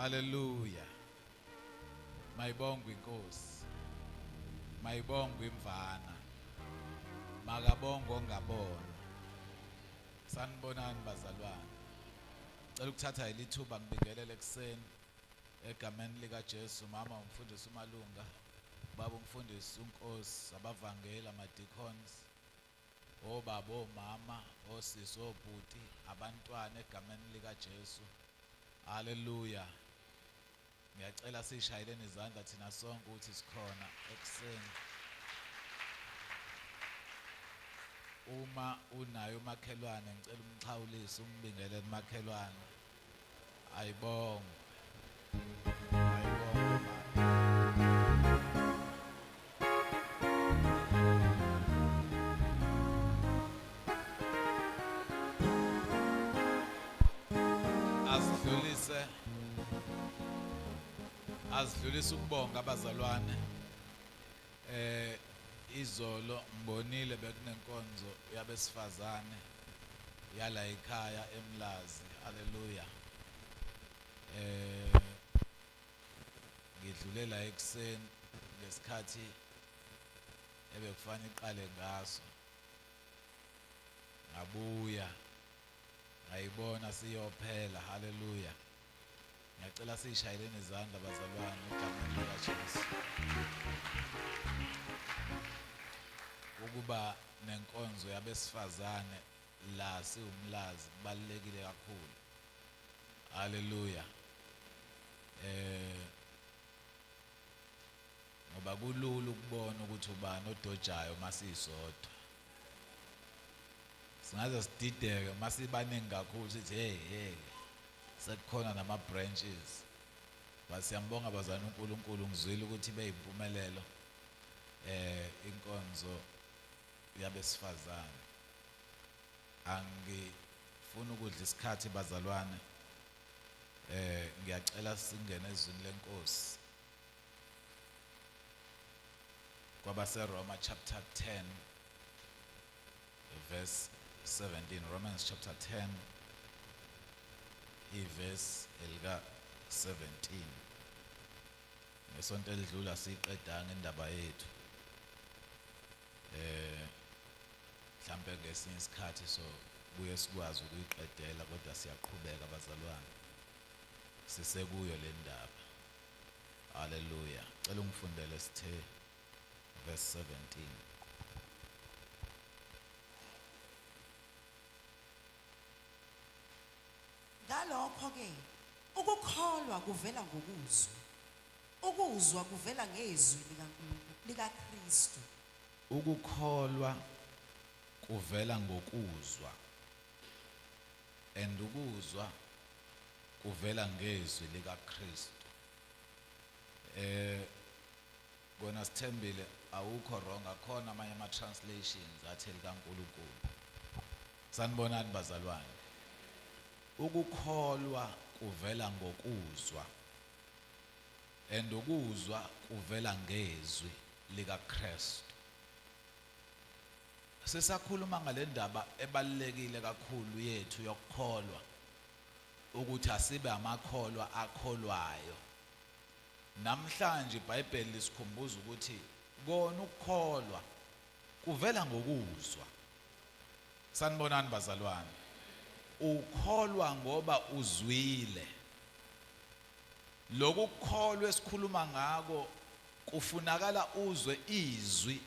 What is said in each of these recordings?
Haleluya. Mayibongwe inkosi. Mayibongwe imvana. Makabongwe ongabona. Sanibonani bazalwane. Cela ukuthatha ilithuba ngibingelele ekuseni egameni likaJesu mama umfundisi uMalunga, baba umfundisi uNkosi, abavangeli, ama-deacons, obaba, omama, osisi, obhuti, abantwana egameni likaJesu. Haleluya. Ngiyacela sishayeleni izandla thina sonke ukuthi sikhona ekuseni. Uma unayo umakhelwane ngicela umxhawulise umbingelele umakhelwane. Ayibongwe. Ayibongwe mama. Asidlulise asidlulise ukubonga abazalwane eh izolo ngibonile bekunenkonzo yabesifazane yala ekhaya eMlazi haleluya eh ngidlule la ekuseni ngesikhathi ebekufanele iqale ngaso ngabuya ngayibona siyophela haleluya ngiyacela siyishayeleni izandla bazalwane egameni likaJesu ukuba nenkonzo yabesifazane la siwumlazi kubalulekile kakhulu haleluya eh ngoba kulula ukubona ukuthi ubani odojayo masisodwa singaze sidideke masibaningi kakhulu sithi hey hey sekukhona nama branches but siyambonga bazana uNkulunkulu ngizwile ukuthi beyimpumelelo eh inkonzo yabesifazane angifuni ukudla isikhathi bazalwane eh ngiyacela singene ezwini lenkosi kwabaseRoma chapter 10 verse 17 Romans chapter 10 iverse elika 17 ngesonto elidlula siyiqedanga indaba yethu eh mhlambe ngesinye isikhathi so buye sikwazi ukuyiqedela kodwa siyaqhubeka bazalwane sisekuyo le ndaba haleluya cela ungifundele sithe verse 17 Ngalokho ke ukukholwa kuvela ngokuzwa ukuzwa kuvela ngezwi likaNkulunkulu likaKristu. Ukukholwa kuvela ngokuzwa and ukuzwa kuvela ngezwi likaKristu. Eh kona sithembile awukho wrong akhona amanye ama translations athi likaNkulunkulu. Sanibonani bazalwane. Ukukholwa kuvela ngokuzwa and ukuzwa kuvela ngezwi likaKristu. Sisakhuluma ngale ndaba ebalulekile kakhulu yethu yokukholwa ukuthi asibe amakholwa akholwayo. Namhlanje iBhayibheli lisikhumbuza ukuthi kona ukukholwa kuvela ngokuzwa. Sanibonani bazalwane. Ukholwa ngoba uzwile. Lokhu kukholwa esikhuluma ngako kufunakala uzwe izwi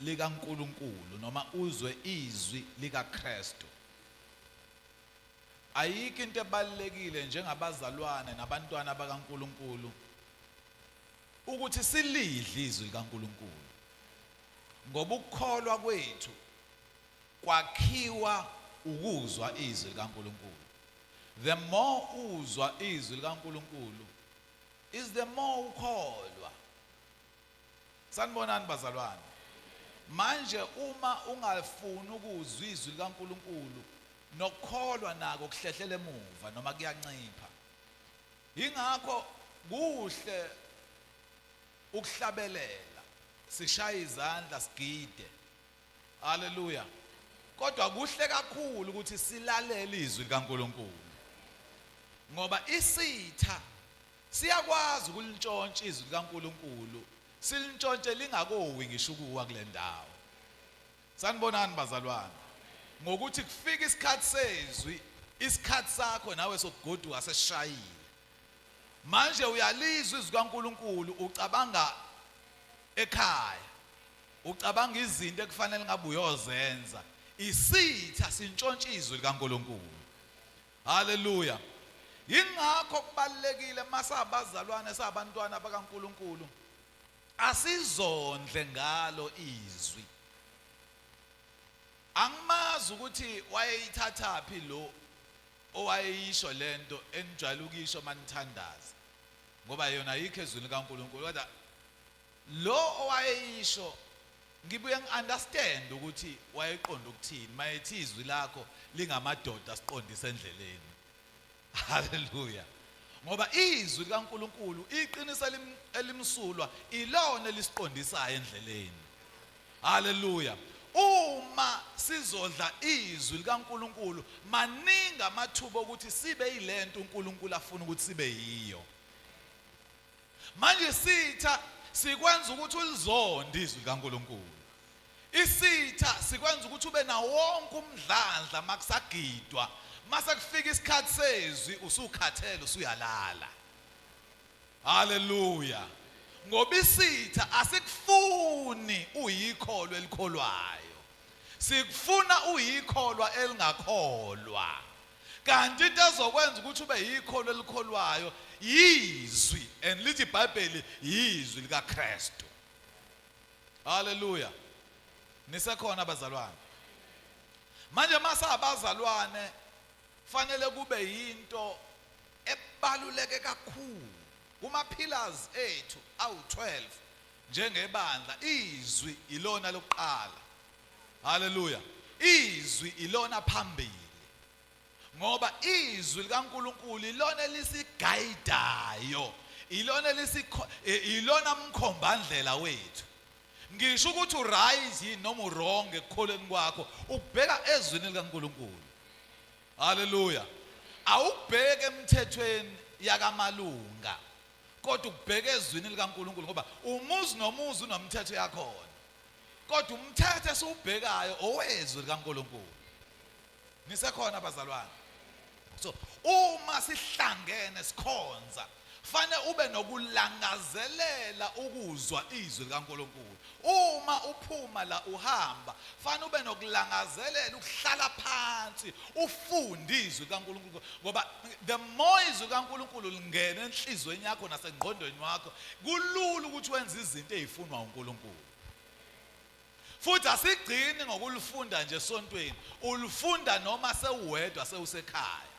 likaNkulunkulu noma uzwe izwi likaKristu. Ayikho into ebalulekile njengabazalwane nabantwana bakaNkulunkulu ukuthi silidle izwi likaNkulunkulu ngoba ukukholwa kwethu kwakhiwa ukuzwa izwi likaNkulunkulu. The more uzwa izwi likaNkulunkulu is the more ukholwa. Sanibonani bazalwane. Manje uma ungafuni ukuzwa izwi likaNkulunkulu nokukholwa nako kuhlehlela emuva noma kuyancipha. Ingakho kuhle ukuhlabelela sishaye izandla sigide. Haleluya. Kodwa kuhle kakhulu ukuthi silalele izwi likaNkulunkulu. Ngoba isitha Siyakwazi ukulintshontsha izwi likaNkuluNkulu, silintshontshe lingakowi ngisho ukuwa kule ndawo. Sanibonani bazalwane. Ngokuthi kufika isikhathi sezwi, isikhathi sakho nawe sokugoduka sesishayile. Manje uyalizwa izwi kaNkuluNkulu ucabanga ekhaya. Ucabanga izinto ekufanele ngabe uyozenza. Isitha sintshontsha izwi likaNkuluNkulu. Haleluya. Yingakho kubalekile masabazalwane sabantwana bakaNkuluNkulu asizondle ngalo izwi. Angimazi ukuthi wayeyithathaphi lo owayeyisho lento enijwayele ukuyisho manithandaza ngoba yona ayikho ezwini likaNkuluNkulu kodwa lo owayeyisho ngibuye ngi-understand ukuthi wayeqonda ukuthini mayethi izwi lakho lingamadoda siqondise endleleni. Haleluya. Ngoba izwi likaNkuluNkulu iqiniso elimsulwa ilona elisiqondisayo endleleni. Haleluya. Uma sizodla izwi likaNkuluNkulu maningi amathuba okuthi sibe yilento uNkulunkulu afuna ukuthi sibe yiyo. Manje sitha sikwenza ukuthi ulizonde izwi likaNkuluNkulu. Isitha sikwenza ukuthi ube nawo wonke umdlandla makusagidwa. Mase kufika isikhathi sezwi usukhathele usuyalala. Haleluya. Ngoba isitha asikufuni uyikholwa elikholwayo. Sikufuna uyikholwa elingakholwa. Kanti into ezokwenza ukuthi ube yikholwa elikholwayo yizwi and lithi iBhayibheli yizwi likaKristu. Haleluya. Nisekhona bazalwane. Manje mase abazalwane fanele kube yinto ebaluleke kakhulu kuma pillars ethu awu12 njengebandla izwi ilona lokuqala. Haleluya. Izwi ilona phambili. Ngoba izwi likaNkuluNkulu ilona elisigayidayo, ilona elisikho ilona mkhombandlela wethu. Ngisho ukuthi uright yini noma uwrong ekukholweni kwakho, ukubheka ezwini likaNkuluNkulu. Haleluya. Awubheke emthethweni yakamalunga, kodwa ukubheka ezwini likaNkuluNkulu ngoba umuzi nomuzi unomthetho yakhona. Kodwa umthetho esiwubhekayo owezwi likaNkuluNkulu. Nisekhona bazalwane? So uma sihlangene sikhonza fane ube nokulangazelela ukuzwa izwi likaNkuluNkulu. Uma uphuma la uhamba fane ube nokulangazelela ukuhlala phansi ufunde izwi likaNkuluNkulu ngoba the more izwi likaNkuluNkulu lingena enhlizweni yakho nasengqondweni wakho kulula ukuthi wenze izinto ezifunwa uNkulunkulu. Futhi asigcini ngokulifunda nje esontweni, ulifunda noma sewuwedwa sewusekhaya.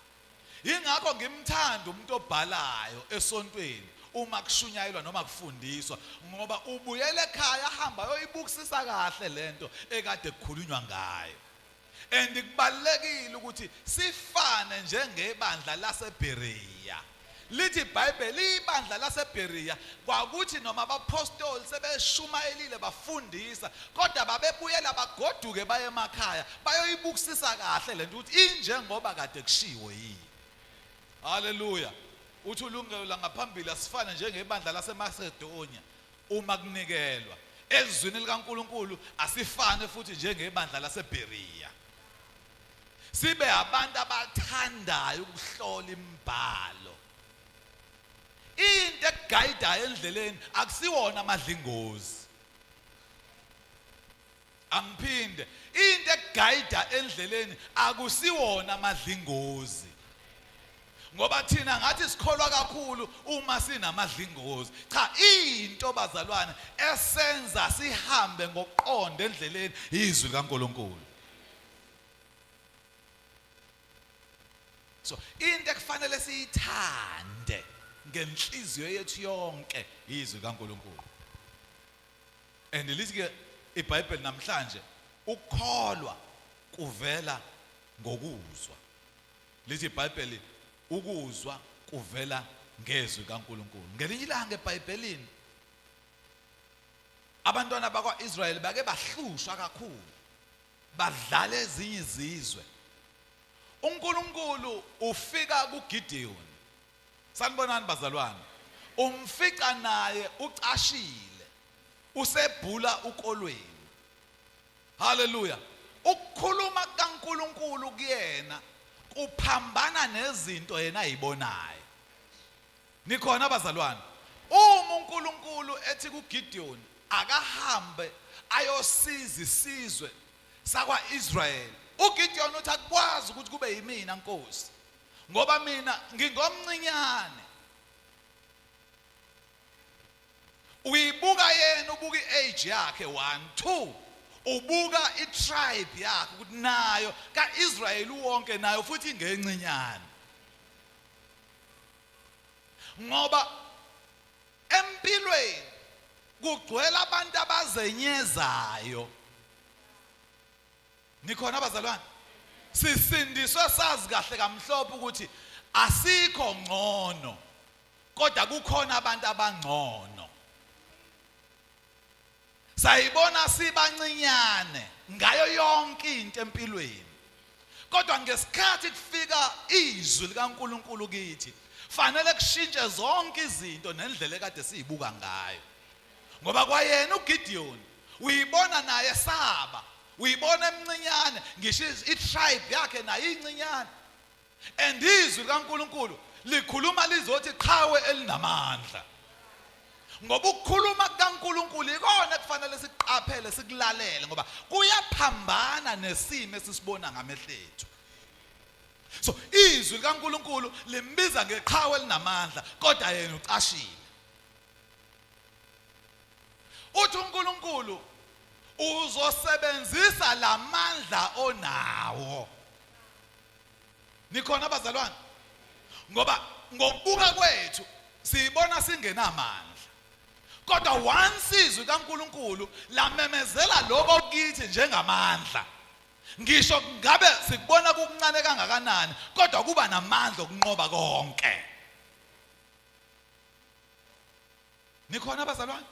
Yingakho ngimthanda umuntu obhalayo esontweni uma kushunyayelwa noma kufundiswa ngoba ubuyela ekhaya ahamba ayoyibukisisa kahle lento ekade kukhulunywa ngayo. And kubalulekile ukuthi sifane njengebandla laseBerea. Lithi iBhayibheli ibandla laseBerea kwakuthi noma abaphostoli sebeshumayelile bafundisa kodwa babebuyela bagoduke baye emakhaya bayoyibukisisa kahle lento ukuthi injengoba kade kushiwo yini. Haleluya. Uthi ulungelo langaphambili asifane njengebandla laseMacedonia uma kunikelwa ezwini likaNkuluNkulu asifane futhi njengebandla laseBerea. Sibe abantu abathandayo ukuhlola imibhalo. Into ekugayidayo endleleni akusiwona amadlingozi. Angiphinde, into ekugayida endleleni akusiwona amadlingozi. Ngoba thina ngathi sikholwa kakhulu uma sinamadlingozi. Cha, into bazalwane esenza sihambe ngokuqonda endleleni izwi likaNkuluNkulu. So into ekufanele siyithande ngenhliziyo yethu yonke izwi likaNkuluNkulu. And lithi ke iBhayibheli namhlanje ukukholwa kuvela ngokuzwa. Lithi iBhayibheli ukuzwa kuvela ngezwi kaNkuluNkulu. Ngelinye ilanga eBhayibhelini abantwana bakwa-Israyeli bake bahlushwa kakhulu, badlala ezinye izizwe. uNkulunkulu ufika kuGideon. Sanibonani bazalwane. Umfica naye ucashile, usebhula ukolweni. Haleluya. Ukukhuluma kaNkuluNkulu kuyena kuphambana nezinto yena ayibonayo. Nikhona abazalwane? Uma uNkulunkulu ethi kuGideon akahambe ayosiza isizwe sakwa-Israyeli, uGideon uthi akukwazi ukuthi kube yimina Nkosi, ngoba mina ngingomncinyane. Uyibuka yena, ubuka i-age yakhe 1 2, ubuka i-tribe yakhe ukuthi nayo ka-Israyeli wonke nayo futhi ingencinyane. Ngoba empilweni kugcwele abantu abazenyezayo. Nikhona abazalwane? Sisindiswe sazi kahle kamhlophe ukuthi asikho ngcono, kodwa kukhona abantu abangcono. Sayibona sibancinyane ngayo yonke into empilweni, kodwa ngesikhathi kufika izwi likaNkuluNkulu kithi, fanele kushintshe zonke izinto nendlela ekade siyibuka ngayo. Ngoba kwayena uGideon uyibona naye saba, uyibona emncinyane, ngisho i-tribe yakhe nayo incinyane. And izwi likaNkuluNkulu likhuluma lizothi qhawe elinamandla. Ngoba ukukhuluma kukaNkuluNkulu ikona kufanele sikuqaphele, sikulalele, ngoba kuyaphambana nesimo esisibona ngamehlo ethu. So izwi likaNkuluNkulu limbiza ngeqhawe elinamandla, kodwa yena ucashile. Uthi uNkulunkulu uzosebenzisa lamandla onawo. Nikhona abazalwane? Ngoba ngokubuka kwethu siyibona singenamandla. Kodwa once izwi kaNkuluNkulu lamemezela lokho kithi njengamandla, ngisho ngabe sikubona kukuncane kangakanani, kodwa kuba namandla okunqoba konke. Nikhona abazalwane?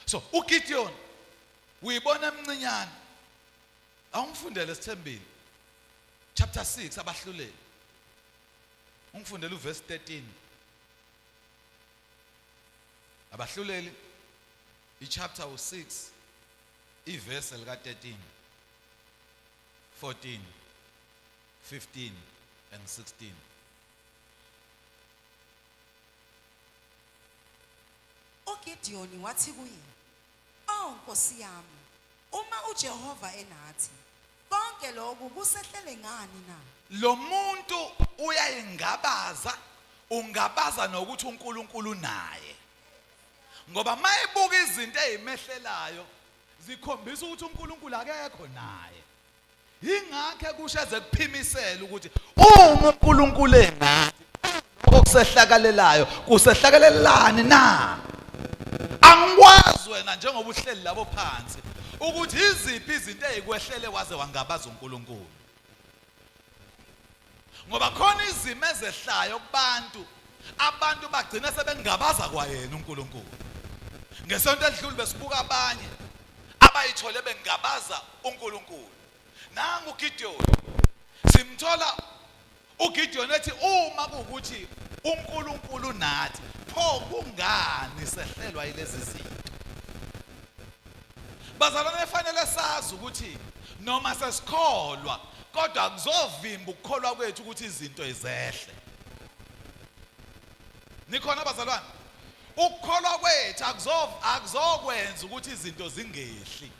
So uGideon uyibona emncinyane. Awungifundele sithembile. Chapter 6 abahluleli. Ungifundele uverse 13. Abahluleli ichapter u6 iverse lika 13 14 15 and 16. UGidiyoni wathi kuye, "Oh Nkosi yami, uma uJehova enathi, konke lokhu kusehlele ngani na?" Lo muntu uyayingabaza, ungabaza nokuthi uNkulunkulu unaye. Ngoba mayebuka izinto ezimehlelayo zikhombisa ukuthi uNkulunkulu akekho naye. Yingakho kusheze kuphimisela ukuthi uma uNkulunkulu enathi lokho kusehlakalelayo kusehlakalelani na? Angikwazi wena njengoba uhleli labo phansi ukuthi iziphi izinto ezikwehlele waze wangabaza uNkulunkulu. Ngoba khona izimo ezehlayo kubantu, abantu bagcina sebengabaza kwayena uNkulunkulu. Ngesonto elidlule besibuka abanye abayithole bengabaza uNkulunkulu. Nangu uGideon, simthola uGideon ethi uma kuwukuthi uNkulunkulu nathi, pho kungani sehlelwa yilezi zinto? Bazalwane, fanele sazi ukuthi noma sesikholwa kodwa kuzovimba ukukholwa kwethu ukuthi izinto izehle. Nikhona bazalwane? Ukukholwa kwethu akuzokwenza ukuthi izinto zingehli.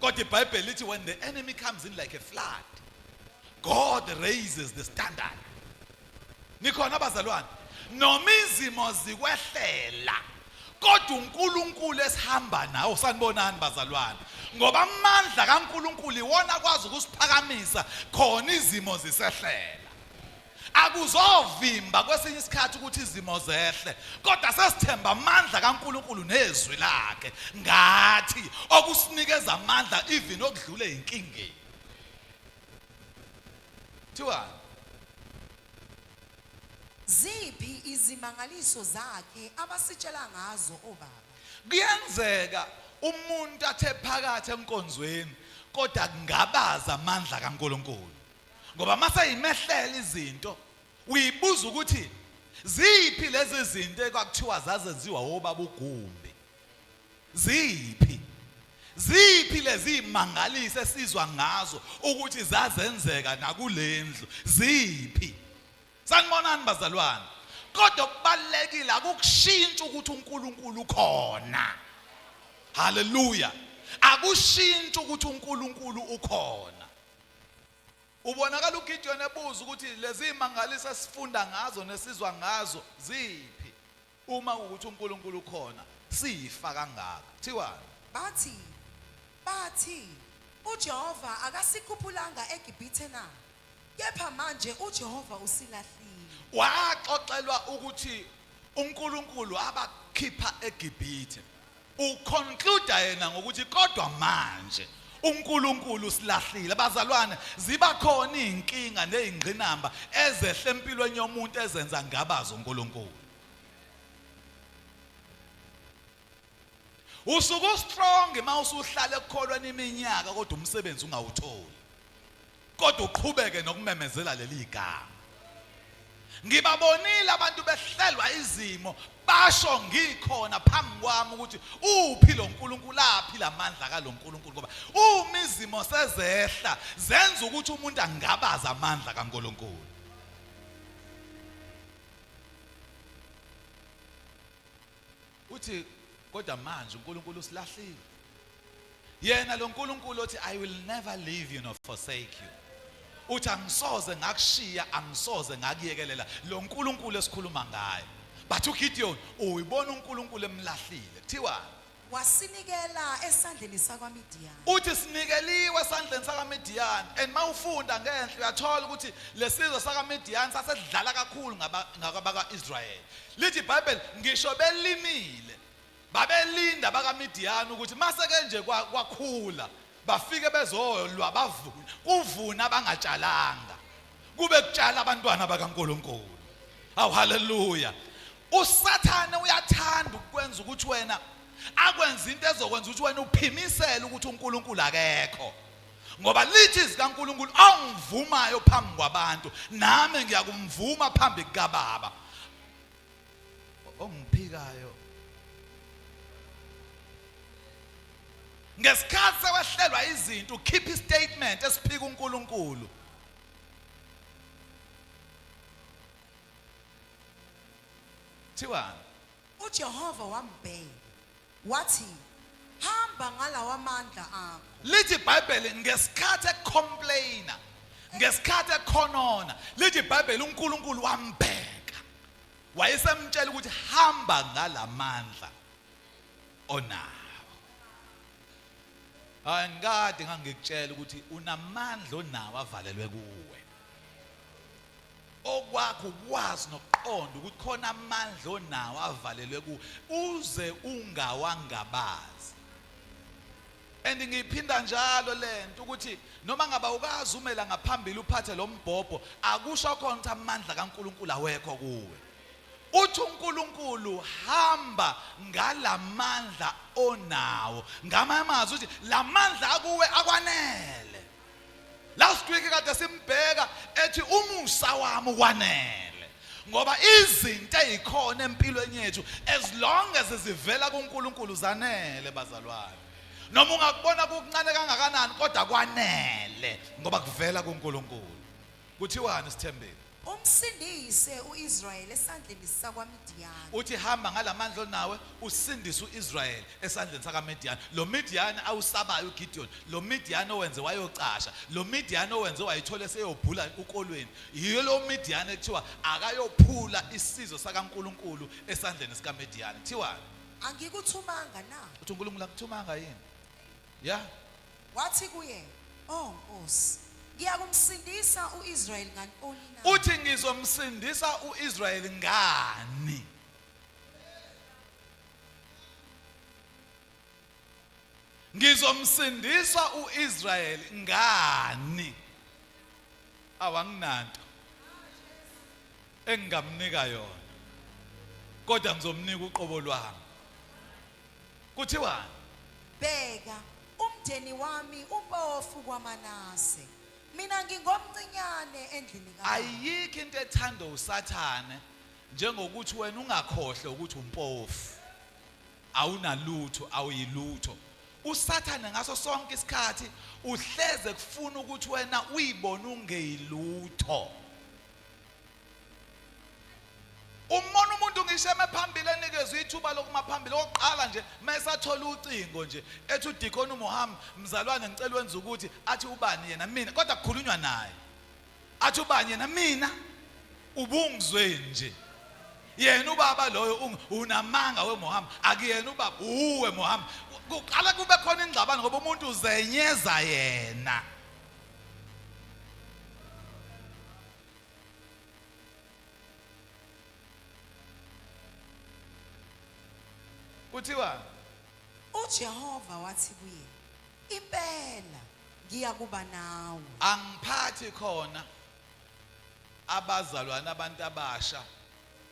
Kodwa iBhayibheli lithi when the enemy comes in like a flood, God raises the standard. Nikhona bazalwane? Noma izimo zikwehlela, kodwa uNkulunkulu esihamba nawo, sanibonani bazalwane, ngoba amandla kaNkulunkulu iwona akwazi ukusiphakamisa khona izimo zisehlela. Akuzovimba kwesinye isikhathi ukuthi izimo zehle, kodwa sesithemba amandla kaNkulunkulu nezwi lakhe ngathi okusinikeza amandla even okudlule inkingeni. Thiwa Ziphi izimangaliso zakhe abasitshela ngazo obaba? Kuyenzeka umuntu athe phakathi enkonzweni kodwa kungabaza amandla kaNkulunkulu. Ngoba mase yimehlela izinto uyibuza ukuthi Ziphi lezi zinto ekwakuthiwa zazenziwa obaba uGumbi? Ziphi? Ziphi lezi mangaliso esizwa ngazo ukuthi zazenzeka nakulendlu? Ziphi? Sanibonani bazalwane. Kodwa kubalekile akukushintsha ukuthi uNkulunkulu ukhona. Haleluya. Akushintshi ukuthi uNkulunkulu ukhona. Ubonakala uGideon ebuza ukuthi lezi mangaliso esifunda ngazo nesizwa ngazo ziphi uma ukuthi uNkulunkulu ukhona sifa kangaka. Kuthiwani? Bathi uJehova akasikhuphulanga eGibhithe na? Kepha manje uJehova usilahlile. Waxoxelwa ukuthi uNkulunkulu abakhipha eGibhithe. Uconclude yena ngokuthi kodwa manje uNkulunkulu usilahlile. Bazalwane, ziba khona izinkinga nezingqinamba ezehle empilweni yomuntu ezenza ngabazo uNkulunkulu. Usuke ustrong uma usuhlala ekukholweni iminyaka kodwa umsebenzi ungawutholi. Kodwa uqhubeke nokumemezela leli gama. Ngibabonile abantu behlelwa izimo basho ngikhona phambi kwami ukuthi uphi lo nkulunkulu, aphi lamandla kalo nkulunkulu, ngoba uma izimo sezehla zenza ukuthi umuntu angabaze amandla kaNkulunkulu. Uthi kodwa manje uNkulunkulu usilahlile. Yena lo nkulunkulu othi I will never leave you nor forsake you. Uthi angisoze ngakushiya, angisoze ngakuyekelela. Lo nkulunkulu esikhuluma ngaye. But uGideon uyibona uNkulunkulu emlahlile. Kuthiwa wasinikela esandleni sakwaMidiyani. Uthi sinikeliwe esandleni sakaMidiyani. And mawufunda ngenhla uyathola ukuthi lesizwe sakaMidiyani sasedlala kakhulu ngabaka-Israyeli. Lithi iBhayibheli ngisho belimile babelinda bakaMidiyani ukuthi mase ke nje kwakhula bafike bezolwa bavuna, kuvuna abangatshalanga, kube kutshala abantwana bakaNkulunkulu. Awu haleluya. USathane uyathanda ukwenza ukuthi wena akwenze into ezokwenza ukuthi wena uphimisele ukuthi uNkulunkulu akekho. Ngoba lithi izwi likaNkulunkulu ongivumayo phambi kwabantu nami ngiyakumvuma phambi kukaBaba. Ongiphikayo ngesikhathi sewehlelwa izinto ukhipha istatement esiphika uNkulunkulu. Kuthiwani? UJehova wambheka wathi, hamba ngalawa mandla akho. Lithi iBhayibheli ngesikhathi ecomplaina, ngesikhathi ekhonona, lithi iBhayibheli uNkulunkulu wambheka. Wayesemtshela ukuthi hamba ngalamandla onawo. Hayi ngikade ngangikutshela ukuthi unamandla onawo avalelwe kuwe. Okwakho ukwazi nokuqonda ukuthi khona amandla onawo avalelwe kuwe uze ungawangabazi. And ngiyiphinda njalo lento ukuthi noma ngaba ukazi umela ngaphambili uphathe lo mbhobho, akusho khona ukuthi amandla kaNkulunkulu awekho kuwe. Uthi uNkulunkulu hamba ngalamandla onawo. Ngamanye amazwi uthi lamandla akuwe akwanele. Last week kade simbheka ethi umusa wami ukwanele. Ngoba izinto ezikhona empilweni yethu as long as zivela kuNkulunkulu zanele bazalwane. Noma ungakubona kukuncane kangakanani kodwa kwanele ngoba kuvela kuNkulunkulu. Kuthiwani sithembile? Umsindise uIsrayeli esandleni sakwaMidiyani. Uthi hamba ngalamandla onawe usindise uIsrayeli esandleni sakaMidiyani. Lo Midiyani awusabayo uGideon, lo Midiyani owenze wayocasha, lo Midiyani owenze wayithola eseyobhula ukolweni. Yiyo lo Midiyani ekuthiwa akayophula isizwe sakaNkulunkulu esandleni sikaMidiyani. Kuthiwani? Angikuthumanga na? Uthi uNkulunkulu akuthumanga yini? Ya. Wathi kuye, Oh Nkosi, ngiyakumsindisa uIsrayeli ngantoni na? Uthi ngizomsindisa uIsrayeli ngani? Ngizomsindisa uIsrayeli ngani? Awanginanto engingamnika yona. Kodwa ngizomnika uqobo lwami. Kuthiwani? Bheka, umndeni wami umpofu kwaManase, mina ngingomncinyane endlini kababa. Ayikho into ethandwa uSathane. Njengokuthi wena ungakhohlwa ukuthi umpofu, awunalutho, awuyilutho. USathane ngaso sonke isikhathi uhleze kufuna ukuthi wena uyibone ungeyilutho. Umbona umuntu ngisho eme phambili enikezwe ithuba lokuma phambili oqala nje mayesathola ucingo nje ethi uDikoni uMuhammad mzalwane ngicela wenze ukuthi athi ubani yena mina kodwa kukhulunywa naye athi ubani yena mina ubungizwe nje yena ubaba loyo unamanga weMuhammad akuyena ubaba uwe Muhammad kuqala kube khona ingxabano ngoba umuntu uzenyeza yena. Kuthiwa uJehova wathi kuye, impela ngiyakuba nawe. Angiphathi khona abazalwane abantu abasha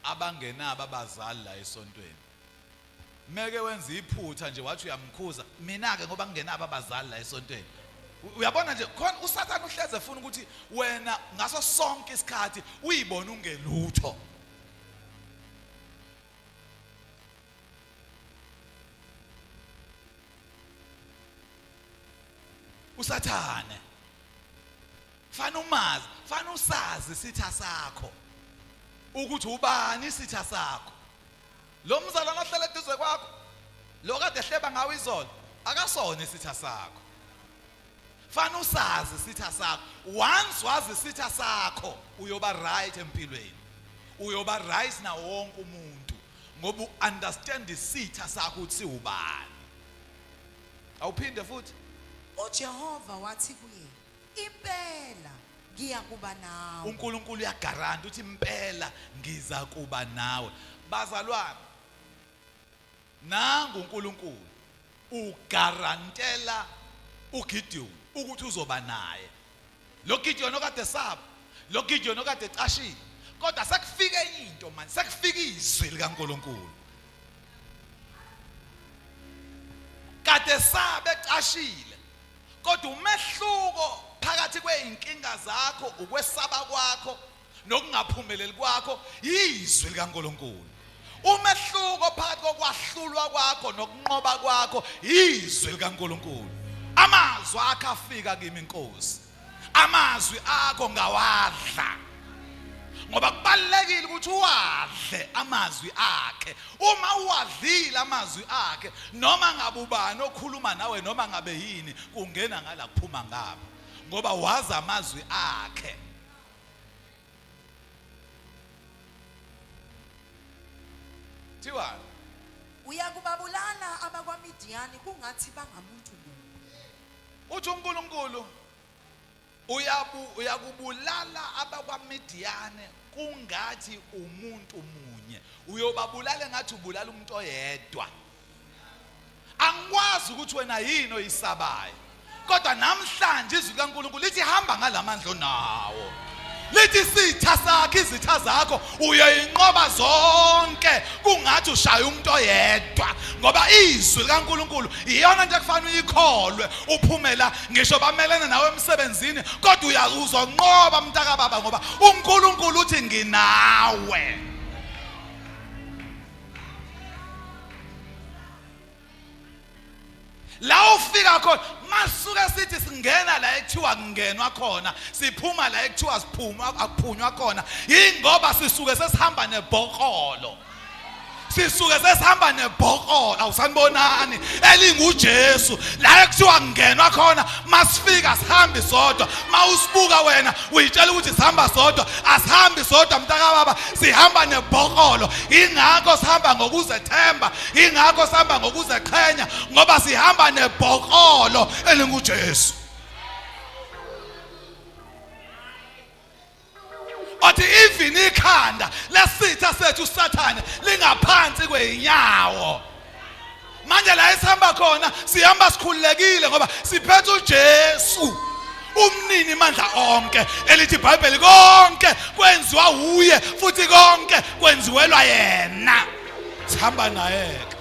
abangenabo abazali la esontweni. Meke wenza iphutha nje wathi uyamkhuza mina ke ngoba ngingenabo abazali la esontweni. Uyabona nje khona uSathane uhleze efuna ukuthi wena ngaso sonke isikhathi uyibone ungelutho. USathane fana umazi, fana usazi isitha sakho ukuthi ubani isitha sakho. Lo mzalwane ohlele eduze kwakho lo kade ehleba ngawo izolo akasona isitha sakho. Fana usazi isitha sakho. Once wazi isitha sakho uyoba right empilweni, uyoba right nawo wonke umuntu ngoba u-understand isitha sakho ukuthi ubani. Awuphinde futhi. UJehova wathi kuye, impela ngiyakuba nawe. uNkulunkulu uyagaranta uthi impela ngiza kuba nawe. Bazalwane, nangu uNkulunkulu ugarantela uGideon ukuthi uzoba naye. Lo Gideon okade esaba, lo Gideon okade ecashile, kodwa sekufike enye into manje, sekufika izwi likaNkulunkulu. Kade sabe ecashile, kodwa umehluko phakathi kwey'nkinga zakho, ukwesaba kwakho nokungaphumeleli kwakho yizwi likaNkulunkulu. Umehluko phakathi kokwahlulwa kwakho nokunqoba kwakho yizwi likaNkulunkulu. Amazwi akho afika kimi Nkosi, amazwi akho ngawadla, ngoba kubalulekile ukuthi uwadle amazwi akhe. Uma uwadlile amazwi akhe, noma ngabe ubani okhuluma nawe noma ngabe yini, kungena ngala kuphuma ngapha, ngoba wazi amazwi akhe. Thiwa Uyakubabulala abakwaMidiyani kungathi bangamuntu munye. Uthi uNkulunkulu uyakubulala abakwaMidiyane kungathi umuntu munye. Uyobabulala engathi ubulala umuntu oyedwa. Angikwazi ukuthi wena yini oyisabayo, kodwa namhlanje izwi likaNkulunkulu lithi hamba ngalamandla onawo. Lithi isitha sakho, izitha zakho uyoyinqoba zonke kungathi ushaya umuntu oyedwa, ngoba izwi likaNkulunkulu iyona nto ekufanele uyikholwe uphumela ngisho bamelene nawe emsebenzini, kodwa uzonqoba mntakababa, ngoba uNkulunkulu uthi nginawe. La ufika khona masuke sithi singena la ekuthiwa kungenwa khona, siphuma la ekuthiwa siphuma akuphunywa khona, yingoba sisuke sesihamba nebhokolo, sisuke sesihamba nebhokolo. Awusanibonani elinguJesu la ekuthiwa kungenwa khona, masifika sihambi sodwa. Mawusibuka wena uyitshela ukuthi sihamba sodwa, asihambi sodwa mntakababa, sihamba nebhokolo. Ingakho sihamba ngokuzethemba, ingakho sihamba ngokuzeqhenya, ngoba sihamba nebhokolo elinguJesu. Othi even ikhanda lesitha sethu uSathane lingaphansi kweinyawo. Manje la esihamba khona sihamba sikhululekile ngoba siphethe uJesu umnini mandla onke, elithi iBhayibheli konke kwenziwa uye futhi konke kwenziwelwa yena. Sihamba naye ke,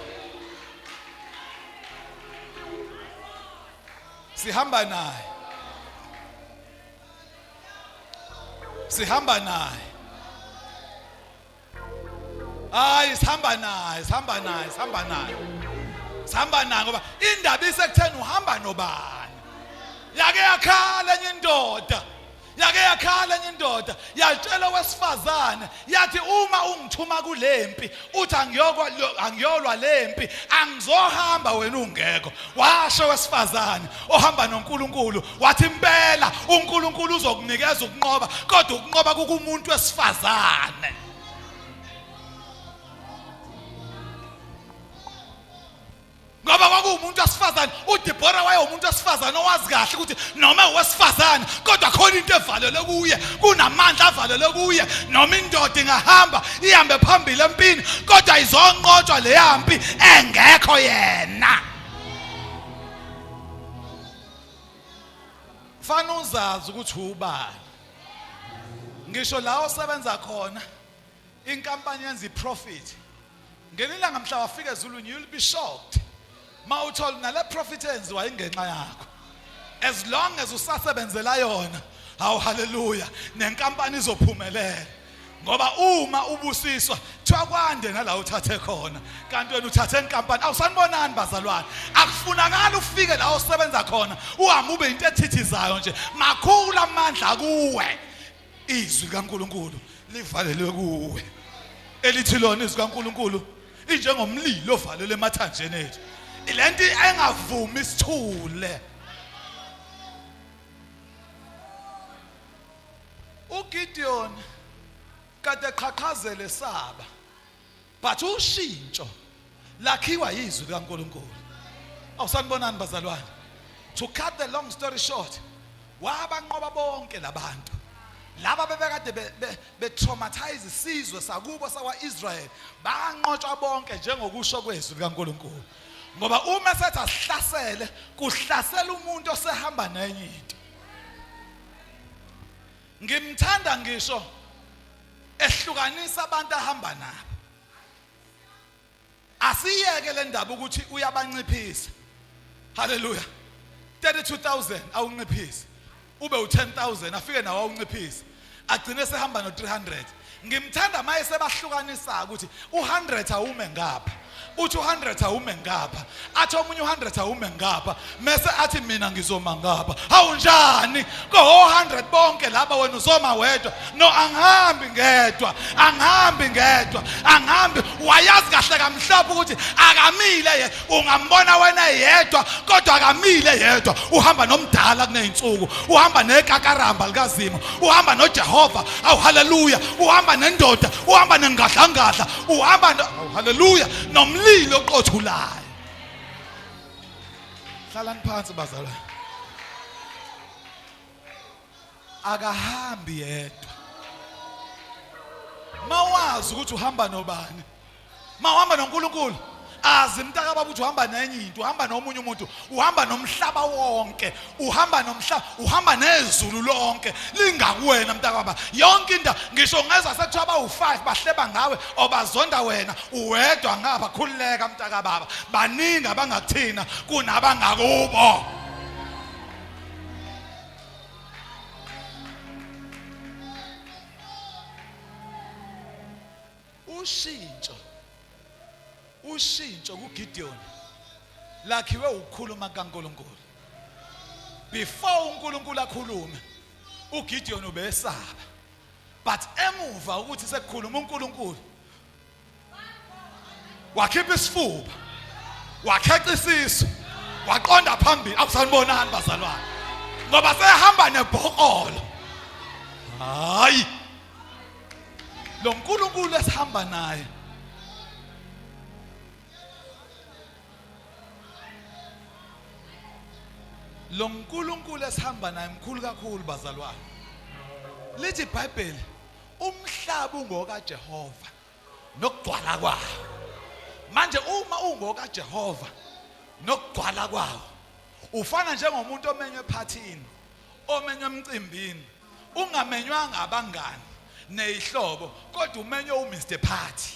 sihamba naye, sihamba naye. Hayi, sihamba naye, sihamba naye, sihamba naye, sihamba naye, ngoba indaba isekutheni uhamba nobani. Yake yakhala enye indoda, yake yakhala enye indoda, yatshela owesifazane yathi, uma ungithuma kulempi uthi angiyolwa lempi, angizohamba wena ungekho. Washo owesifazane ohamba noNkulunkulu wathi, impela uNkulunkulu uzokunikeza ukunqoba, kodwa ukunqoba kukumuntu wesifazane. Ngoba kwakuwumuntu wesifazane uDebora, wayewumuntu wesifazane owazi kahle ukuthi noma owesifazane kodwa khona into evalelwe kuye, kunamandla avalelwe kuye. Noma indoda ingahamba ihambe phambili empini, kodwa izonqotshwa leya mpi engekho yena. Fana uzazi ukuthi ubani. Ngisho la osebenza khona, inkampani yenza iprofit, ngelinye ilanga mhla wafika ezulwini, you'll be shocked ma uthola nale profit enziwa ingenxa yakho, as long as usasebenzela yona. Hawu, haleluya, nenkampani izophumelela, ngoba uma ubusiswa kuthiwa kwande nala uthathe khona, kanti wena uthathe inkampani. Awusanibonani bazalwane? Akufunakala ufike la osebenza khona uhambe ube into ethithizayo nje. Makhulu amandla kuwe, izwi likaNkulunkulu livalelwe kuwe, elithi lona izwi kaNkulunkulu injengomlilo ovalelwe emathanjeni ethu, lento engavumi isithule. UGideon kade eqhaqhazele saba, but ushintsho lakhiwa yizwi likaNkulunkulu. Awusanibonani bazalwane? To cut the long story short, wabanqoba bonke labantu laba bebekade be-traumatize isizwe sakubo sakwa-Israyeli. Banqotshwa bonke njengokusho kwezwi likaNkulunkulu, ngoba uma sethi asihlasele, kuhlasela umuntu osehamba nenye into. Ngimthanda ngisho ehlukanisa abantu ahamba nabo. Asiyeke le ndaba ukuthi uyabanciphisa. Haleluya, 32000 awunciphise ube u10000, afike nawo awunciphise, agcine sehamba no300. Ngimthanda maye sebahlukanisa ukuthi u100 awume ngapha, uthi u100 awume ngapha, athi omunye u100 awume ngapha, mese athi mina ngizoma ngapha. Awunjani ko 100 bonke laba, wena uzoma wedwa? No, angihambi ngedwa, angihambi ngedwa, angihambi. Wayazi kahle kamhlophe ukuthi akamile ye, ungambona wena yedwa, kodwa akamile yedwa, uhamba nomdala kuneyinsuku, uhamba nekakaramba likaZimo, uhamba noJehova. Awu, haleluya, uhamba nendoda, uhamba nengadlangadla, uhamba no, awu, haleluya, nomlilo oqothulayo. Hlalani phansi bazalwane. Akahambi yedwa. Mawazi ukuthi uhamba nobani, mawuhamba noNkulunkulu, azi mntakababa ukuthi uhamba nenye into, uhamba nomunye umuntu, uhamba nomhlaba wonke, uhamba nomhlaba, uhamba nezulu lonke lingakuwena mntakababa. Yonke into, ngisho ngeza sekuthiwa bawu-5 bahleba ngawe or bazonda wena uwedwa ngapha, khululeka mntakababa, baningi abangakuthina kunabangakubo. Ushintsho kuGideon lakhiwe ukukhuluma kaNkulunkulu. Before uNkulunkulu akhulume, uGideon ubesaba, but emuva ukuthi sekukhuluma uNkulunkulu, wakhipha isifuba, wakheca isisu, waqonda phambili. Akusanibonani bazalwane? Ngoba sehamba nebhokolo. Hayi, lo nkulunkulu esihamba naye, lo nkulunkulu esihamba naye mkhulu kakhulu bazalwane. Lithi iBhayibheli, umhlaba ungokaJehova nokugcwala kwawo. Manje uma ungokaJehova nokugcwala kwawo, ufana njengomuntu omenywe ephathini, omenywe emcimbini, ungamenywanga abangani neyihlobo, kodwa umenywe uMr Party.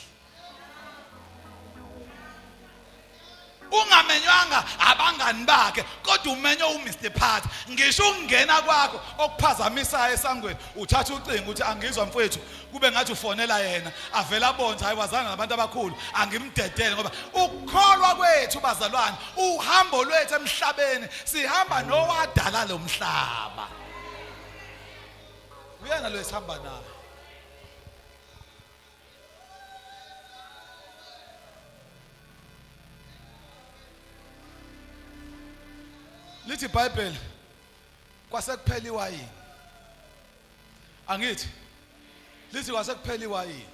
Ungamenywanga abangani bakhe kodwa umenywe uMr Party. Ngisho ukungena kwakho okuphazamisayo esangweni, uthatha ucingo uthi angizwa mfowethu, kube ngathi ufonela yena, avela abonze hayi wazana nabantu abakhulu, angimdedele. Ngoba ukukholwa kwethu bazalwane, uhambo lwethu emhlabeni sihamba nowadala lo mhlaba. Uyena lo esihamba naye. Lithi iBhayibheli kwase kuphela iwayini. Angithi lithi kwase kuphela iwayini.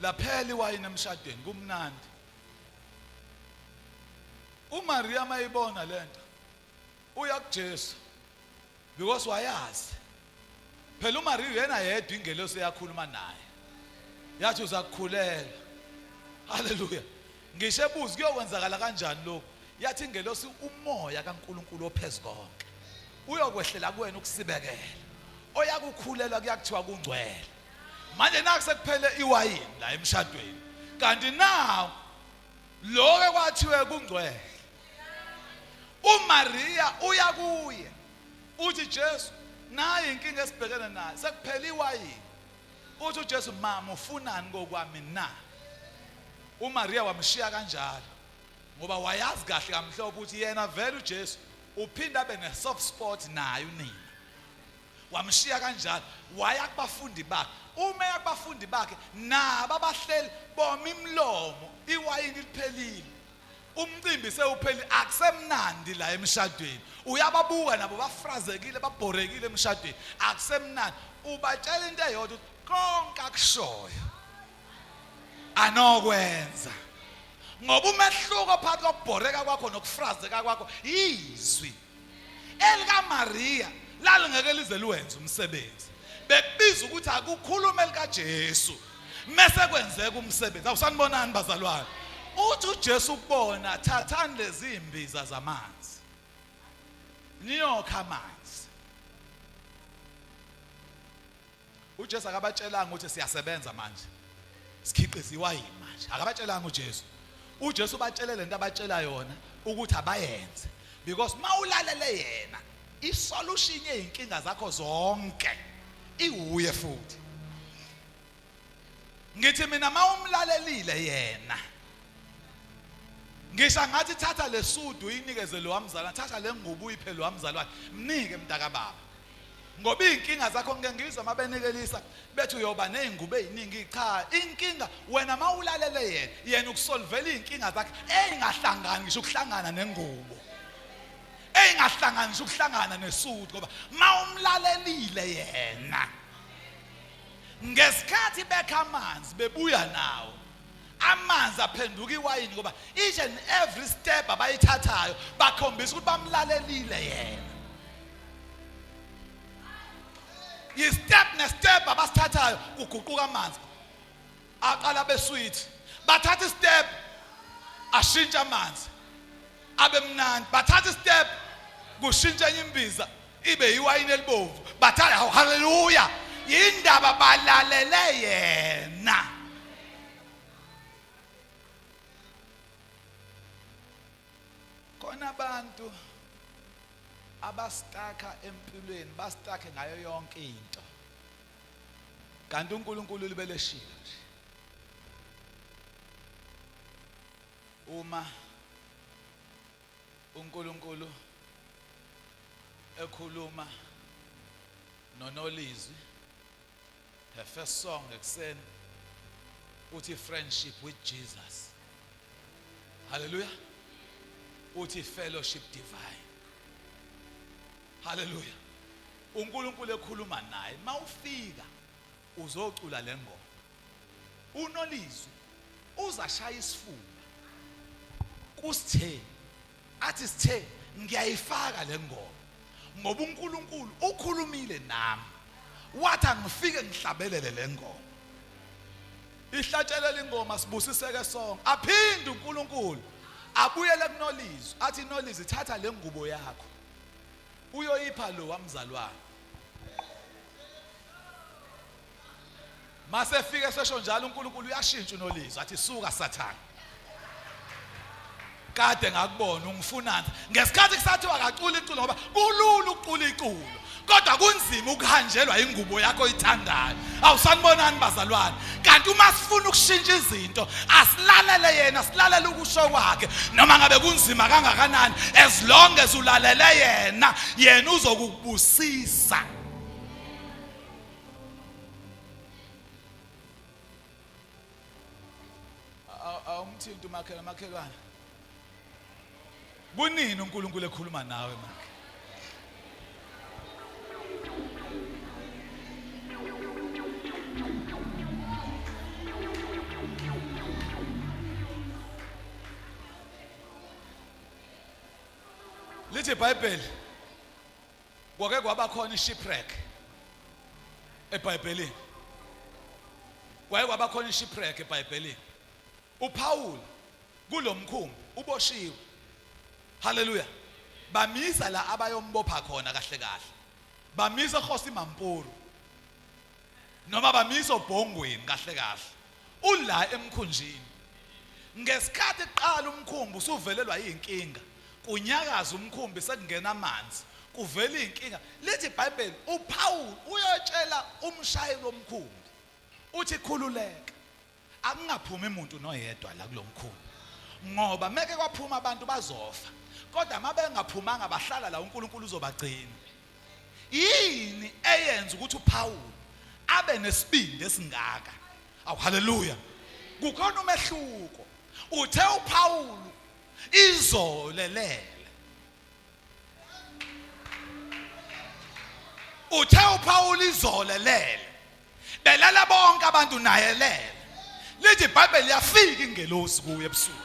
Laphela iwayini emshadweni kumnandi. UMaria mayibona lento uya kuJesu because wayazi phela uMaria uyena yedwa ingelosi eyakhuluma naye yathi uzakukhulelwa. Haleluya. Ngisho ebuza kuyokwenzakala kanjani lokhu, yathi ingelosi umoya kaNkulunkulu ophezukonke uyokwehlela kuwena ukusibekela, oyakukhulelwa kuyakuthiwa kungcwele. Manje naku sekuphele iwayini la emshadweni, kanti now lokho kwathiwe kungcwele. UMaria uya kuye uthi Jesu nayi inkinga esibhekene nayo, sekuphele iwayini. Uthi uJesu mama ufunani kokwami na? UMaria wamshiya kanjalo ngoba wayazi kahle kamhlophe ukuthi yena vele uJesu uphinda abe ne soft spot naye unina. Wamshiya kanjalo waya kubafundi bakhe. Uma eya kubafundi bakhe nabo abahleli boma imilomo, iwayini liphelile. Umcimbi sewuphelile, akusemnandi la emshadweni. Uyababuka nabo bafrazekile, babhorekile emshadweni, akusemnandi. Ubatshela into eyodwa ukuthi konke akushoyo anokwenza, ngoba umehluko phakathi kokubhoreka kwakho nokufrazeka kwakho izwi elikaMaria lalingeke lize liwenze umsebenzi. Bekubiza ukuthi akukhulume elikaJesu mese kwenzeka umsebenzi. Awusanibonani bazalwane? Uthi uJesu ukubona, thathani lezi imbiza zamanzi niyokha amanzi. UJesu akabatshelanga ukuthi siyasebenza manje, sikhiqiza iwayini manje. Akabatshelanga uJesu. UJesu ubatshele lento abatshela yona ukuthi abayenze, because mawulalele yena isolution yezinkinga zakho zonke iwuye. Futhi ngithi mina mawumlalelile yena, ngisho ngathi thatha lesudu uyinikeze lo wamzalwane, thatha le ngubo uyiphe lo wamzalwane, mnike mntakababa, ngoba iy'nkinga zakho ngike ngizwe uma benikelisa bethi uyoba ney'ngubo ey'ningi. Cha, inkinga wena uma ulalele yena, yena ukusolvela iy'nkinga zakhe ey'ngahlangani ngisho ukuhlangana nengubo, ey'ngahlangani ngisho ukuhlangana nesudu, ngoba uma umlalelile yena ngesikhathi bekha amanzi bebuya nawo amanzi aphenduka iwayini, ngoba each and every step abayithathayo bakhombisa ukuthi bamlalelile yena. Yi-step ne-step abasithathayo kuguquka amanzi, aqala besweet, bathatha istep ashintsha amanzi abe mnandi, bathatha istep kushintsha enye imbiza ibe iwayini elibomvu, bathatha. Haleluya! Yindaba balalele yena. Khona abantu abastaka empilweni, bastake ngayo yonke into, kanti uNkulunkulu libeleshilo nje. Uma uNkulunkulu ekhuluma noNolizwi, her first song ekuseni uthi friendship with Jesus. Hallelujah. Uthi fellowship divine. Hallelujah. uNkulunkulu ekhuluma naye, mawufika uzocula lengoma. UNolizwi uzashaya isifuba kusithe, athi sithe ngiyayifaka le ngoma ngoba uNkulunkulu ukhulumile nami wathi angifike ngihlabelele le ngoma. Ihlatshelela ingoma sibusiseke sonke. Aphinde uNkulunkulu abuyele kuNolizwi athi Nolizwi, thatha le ngubo yakho uyoyipha lo wamzalwane. Mase fike sesho njalo uNkulunkulu uyashintsha uNolizwi athi suka Sathane. Kade ngakubona ungifunani ngesikhathi kusathiwa akacula iculo, ngoba kulula ukucula iculo kodwa kunzima ukuhanjelwa ingubo yakho oyithandayo. Awusanibonani bazalwane? Kanti uma sifuna ukushintsha izinto, asilalele yena, silalele ukusho kwakhe, noma ngabe kunzima kangakanani. As long as ulalele yena, yena uzokubusisa. Awumthinti umakhelwane, makhelwane. Kunini uNkulunkulu ekhuluma nawe makhe? Lithi iBhayibheli kwake kwaba khona ishipwreck eBhayibhelini. Kwake kwaba khona ishipwreck eBhayibhelini. UPaul kulomkhumbi uboshiwe. Haleluya. Bamisa la abayombopha khona kahle kahle. Bamisa eKgosi Mampuru. Noma bamisa obhongweni kahle kahle. Ula emkhunjini. Ngesikhathi kuqala umkhumbi usuvelelwa izinkinga, kunyakaza umkhumbi, sekungena amanzi, kuvela izinkinga. Lithi iBhayibheli uPaul uyotshela umshayeli womkhumbi, uthi khululeka, akungaphumi umuntu noyedwa la kulomkhumbi, ngoba meke kwaphuma abantu bazofa, kodwa mabengaphumanga bahlala la uNkulunkulu uzobagcina. Yini eyenza ukuthi uPaul abe nesibindi esingaka? Awu, haleluya! Kukhona umehluko. Uthe uPaul izolelele, uthe uPaul izolelele, belala bonke abantu naye lele. Lithi iBhayibheli yafika ingelosi kuye ebusuku,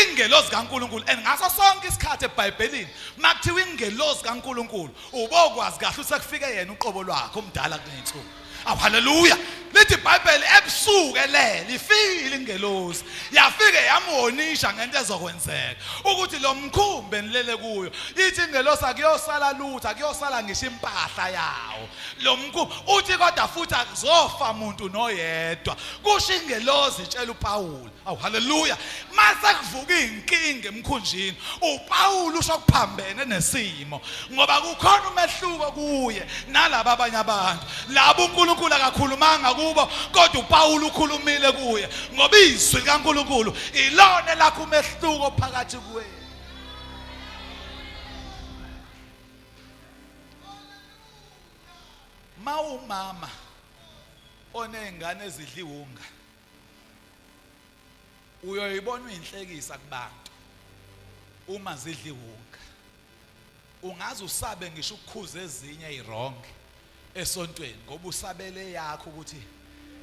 ingelosi kaNkuluNkulu. And ngaso sonke isikhathi eBhayibhelini makuthiwa ingelosi kaNkuluNkulu, ubokwazi kahle usekufike yena uqobo lwakhe omdala kuney'nsuku. Awu, haleluya! Lithi iBhayibheli ebusuku elele ifile ingelosi, yafike yamwonisha ngento ezokwenzeka, ukuthi lo mkhumbi enilele kuyo, ithi ingelosi akuyosala lutho, akuyosala ngisho impahla yawo lo mkhumbi, uthi kodwa futhi akuzofa muntu noyedwa, kusho ingelosi itshela uPawulu. Awu, haleluya! Mase kuvuka inkinga emkhunjini, uPawulu usho kuphambene nesimo, ngoba kukhona umehluko kuye nalaba abanye abantu. Labo uNkulunkulu akakhulumanga kubo, kodwa uPawulu ukhulumile kuye, ngoba izwi likaNkulunkulu ilona elakho umehluko phakathi kwethu. Mawumama onezingane ezidla iwunga, uyoyibona uyinhlekisa kubantu uma zidla iwunga. Ungaze usabe ngisho ukukhuza ezinye iwrong esontweni, ngoba usabele yakho ukuthi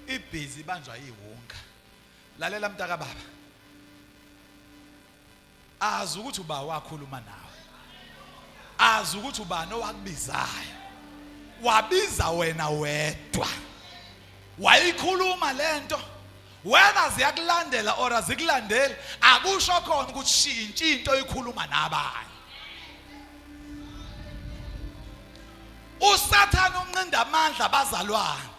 ibhizi ibanjwa iwunga. Lalela mntaka baba, azi ukuthi uba wakhuluma nawe, azi ukuthi ubani owakubizayo, wabiza wena wedwa, wayikhuluma lento. Whether ziyakulandela or azikulandeli, akusho khona ukuthi shintsha into oyikhuluma nabanye. USathane unqinda amandla abazalwane.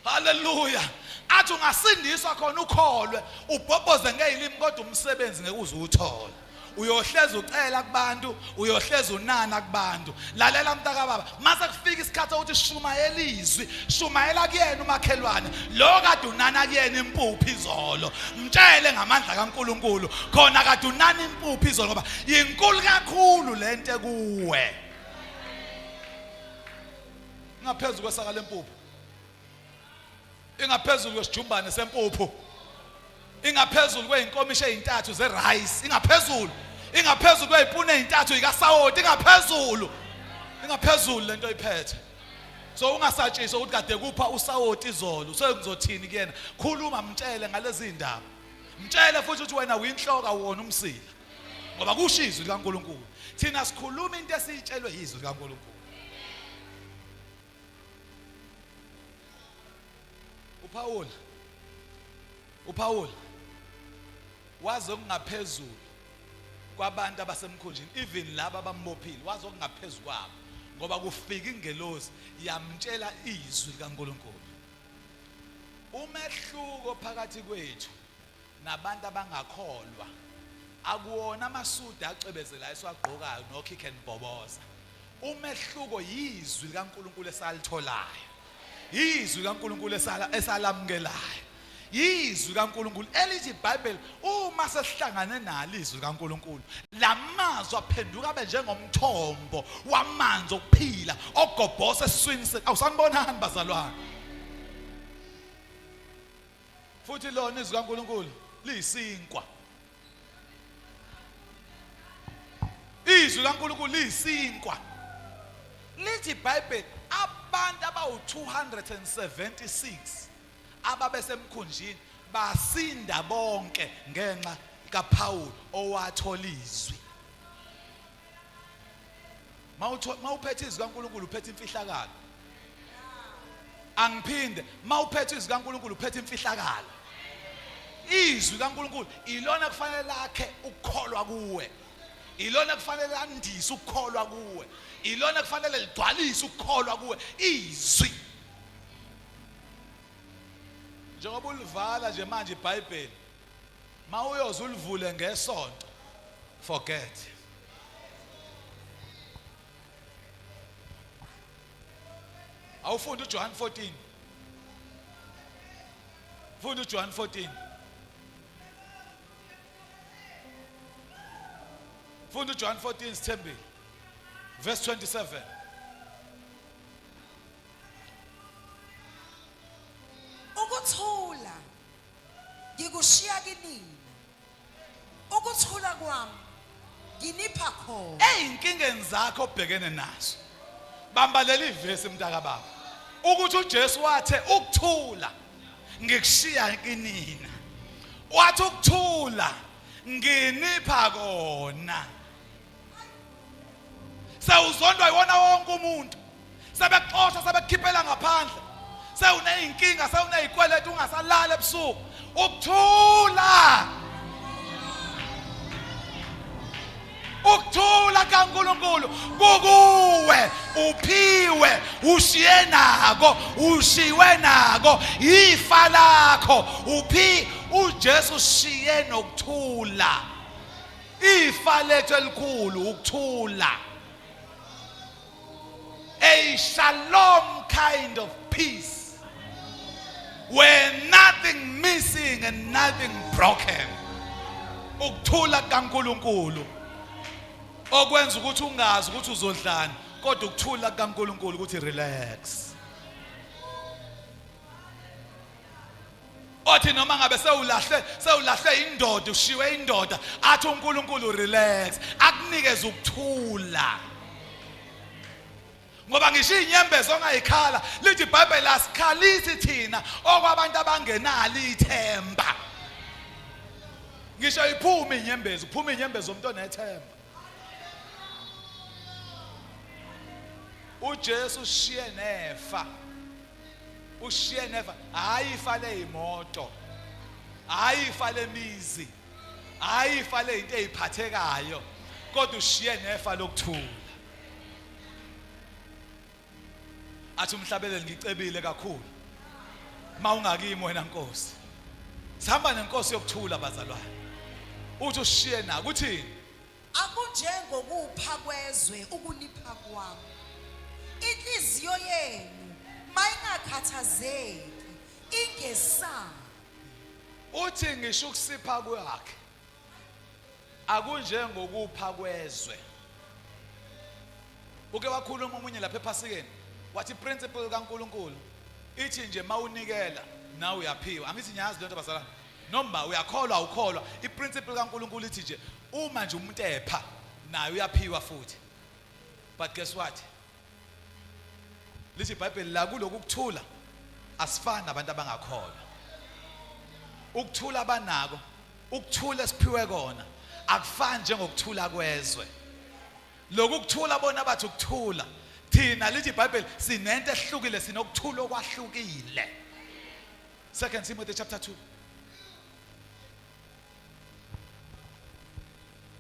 Haleluya! Athi ungasindiswa khona, ukholwe, ubhobhoze ngezilimi, kodwa umsebenzi ngeke uze uwuthole. Uyohleza ucela kubantu, uyohleza unana kubantu. Lalela mntaka baba, mase kufika isikhathi sokuthi shumayela izwi, shumayela kuyena umakhelwane lo kade unana kuyena impuphu izolo. Mtshele ngamandla kaNkuluNkulu khona kade unana impuphu izolo, ngoba yinkulu kakhulu lento ekuwe, ngaphezulu kwesaka lempuphu, ingaphezulu kwesijumbane sempuphu, ingaphezulu kwey'nkomishi ey'ntathu zerayisi, ingaphezulu kwey'puni ey'ntathu yikasawoti, ingaphezulu lento oyiphethe. So ungasatshiswa ukuthi kade kupha usawoti izolo, sengizothini kuyena. Khuluma, mtshele ngalezi ndaba, mtshele futhi ukuthi wena uyinhloko, awuwona umsila, ngoba kusho izwi likaNkulunkulu. Thina sikhuluma into esiyitshelwe yizwi likaNkulunkulu. uPaul wazi okungaphezulu kwabantu abasemkhunjini, even laba abambophile, wazi okungaphezulu kwabo, ngoba kufika ingelosi yamtshela izwi likaNkulunkulu. Umehluko phakathi kwethu nabantu abangakholwa Akuwona amasudi acwebezelayo esiwagqokayo no kick and boboza. Umehluko yizwi likaNkulunkulu esalitholayo. Izwi likaNkulunkulu esalamukelayo. Izwi likaNkulunkulu elithi iBhayibheli uma sesihlangane nalo izwi likaNkulunkulu lamazwi aphenduka abe njengomthombo wamanzi okuphila ogobhosa esiswini sethu. Awusanibonani bazalwane? Futhi lona izwi likaNkulunkulu liyisinkwa. Izwi likaNkulunkulu liyisinkwa. Lithi iBhayibheli abantu abawu-276 ababesemkhunjini basinda bonke ngenxa kaPawulu owathola izwi. Mawuphethe izwi kaNkulunkulu uphethe imfihlakalo. Angiphinde, mawuphethe izwi kaNkulunkulu uphethe imfihlakalo. Izwi kaNkulunkulu ilona kufanele lakhe ukukholwa kuwe. Ilona kufanele landise ukukholwa kuwe. Ilona kufanele ligcwalise ukukholwa kuwe. Izwi. Njengoba ulivala nje manje iBhayibheli, mawuyoze ulivule ngesonto, forget. Awufunde uJohn 14. Funda uJohn 14. Funda uJohn 14 sithembile. Verse 27. Ukuthula ngikushiya kinina. Ukuthula kwami nginipha khona. Ezinkingeni zakho obhekene nazo. Bamba leli vesi mntaka baba. Ukuthi uJesu wathe ukuthula ngikushiya kinina. Wathi ukuthula nginipha kona. Sewuzondwa yiwona wonke umuntu. Sebekuxosha sebekukhiphela ngaphandle. Sewuneyinkinga, sewunezikweletu ungasalala ebusuku. Ukuthula. Ukuthula kaNkulunkulu kukuwe, uphiwe, ushiye nako, ushiwe nako, ifa lakho. Uphi uJesu ushiye nokuthula. Ifa lethu elikhulu ukuthula. A shalom kind of peace where nothing missing and nothing broken. Ukuthula kukaNkulunkulu okwenza ukuthi ungazi ukuthi uzodlani kodwa ukuthula kukaNkulunkulu ukuthi relax. Othi noma ngabe sewulahle sewulahle indoda ushiwe indoda athi uNkulunkulu relax akunikeze ukuthula. Ngoba ngisho izinyembezi ongayikhala lithi iBhayibheli asikhalisi thina okwabantu abangenalo ithemba. Ngisho iphuma inyembezi kuphuma inyembezi zomuntu onethemba. uJesu ushiye nefa ushiye nefa hayi ifa leyimoto hayi ifa lemizi hayi ifa lezinto eziphathekayo kodwa ushiye nefa lokuthula athi umhlabeleli ngicebile kakhulu mawungakimi wena Nkosi sihamba nenkosi yokuthula bazalwane uthi ushiye na kuthini Akunjengokupha kwezwe ukunipha kwami. Inhliziyo yenu mayingakhathazeki, ingesabi. Uthi ngisho ukusipha kwakhe akunjengokupha kwezwe. Uke wakhuluma omunye lapha ephasikeni wathi principle kaNkuluNkulu ithi nje mawunikela nawe uyaphiwa. Angithi ngiyazi lento bazalwane. Noma uyakholwa awukholwa, iprinciple kaNkuluNkulu ithi nje uma nje umuntu epha naye uyaphiwa futhi. But guess what? Lithi iBhayibheli la kulokhu kuthula asifani nabantu abangakholwa. Ukuthula abanako, ukuthula esiphiwe kona akufani njengokuthula kwezwe. Lokhu kuthula bona bathi ukuthula. Thina lithi iBhayibheli sinento ehlukile sinokuthula okwahlukile. Second Timothy chapter 2.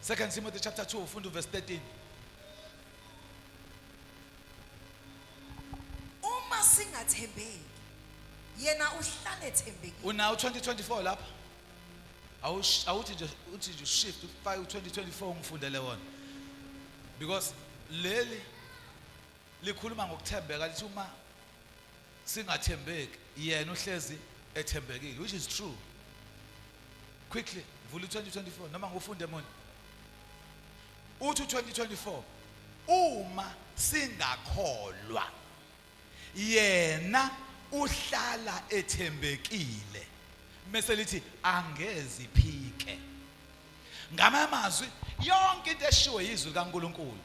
Second Timothy chapter 2 ufunda uverse 13. Uma singathembeki, yena uhlale ethembekile. Unawo 2024 lapha. Awuthi nje uthi nje shift ufake u2024 ngifundele wona. Because leli likhuluma ngokuthembeka, lithi uma singathembeki yena uhlezi ethembekile, which is true. Quickly vula u2024 noma ngufunde mona. Uthi u2024, uma singakholwa yena uhlala ethembekile, mase lithi angeziphike. Ngamanye amazwi, yonke into eshiwo yizwi likaNkuluNkulu,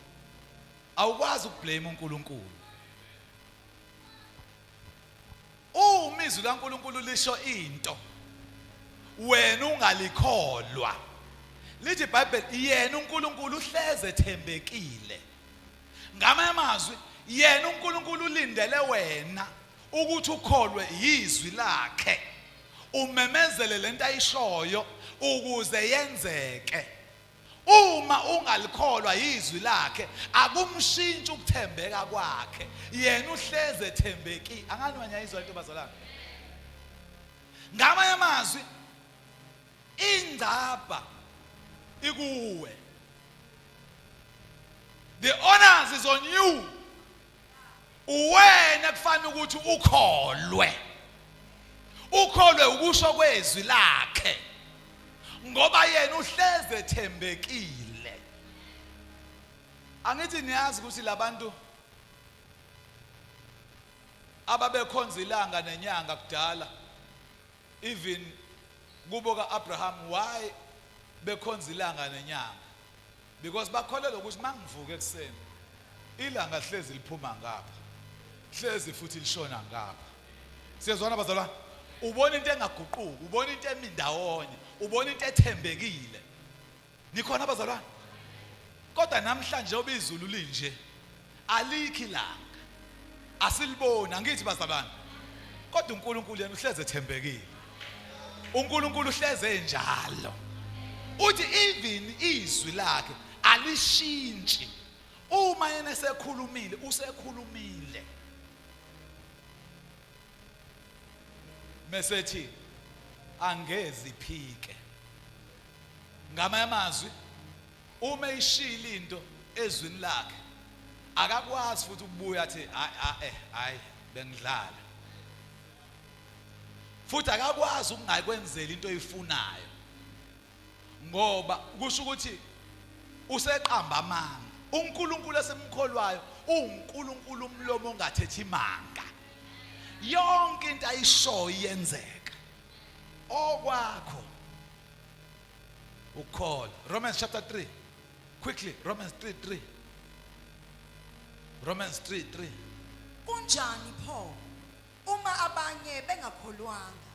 awukwazi ukublame uNkulunkulu. Uma izwi likaNkuluNkulu lisho into wena ungalikholwa, lithi iBhayibheli yena uNkulunkulu uhleze ethembekile. Ngamanye amazwi, yena uNkulunkulu ulindele wena ukuthi ukholwe yizwi lakhe, umemezele lento ayishoyo ukuze yenzeke. Uma ungalikholwa yizwi lakhe, akumshintshi ukuthembeka kwakhe, yena uhleze ethembekile. Angani wanyayizwa into bazalwane? Ngamanye amazwi, ingcabha ikuwe, the honors is on you. Uwena kufanele ukuthi ukholwe, ukholwe ukusho kwezwi lakhe, ngoba yena uhleze ethembekile. Angithi niyazi ukuthi labantu ababekhonza ilanga nenyanga kudala, even kubo kaAbraham, why bekhonza ilanga nenyanga? Because bakholelwa ukuthi mangivuka ekuseni ilanga hlezi liphuma ngapha, hlezi futhi lishona ngapha. Siyezwana bazalwane? Ubona into engaguquki, ubona into emi ndawonye, ubona into ethembekile. Nikhona bazalwane? Kodwa namhlanje obizulu linje, alikho ilanga, asiliboni, angithi bazalwane? Kodwa uNkulunkulu yena uhleze ethembekile. uNkulunkulu uhleze enjalo. Uthi even izwi lakhe alishintshi. Uma yena esekhulumile, usekhulumile. Mesethi angezi phike. Ngamanye amazwi, uma eyishilo into ezwini lakhe, akakwazi futhi ukubuya athi hayi, hayi, bengidlala. Futhi akakwazi ukungakwenzela into oyifunayo, ngoba kusho ukuthi useqamba amanga. UNkulunkulu esimkholwayo uwuNkulunkulu umlomo ongathethi imanga. Yonke into ayishoyo iyenzeka. Okwakho ukukholwa. Romans chapter 3 quickly, Romans 3:3, Romans 3:3. Kunjani pho uma abanye bengakholwanga?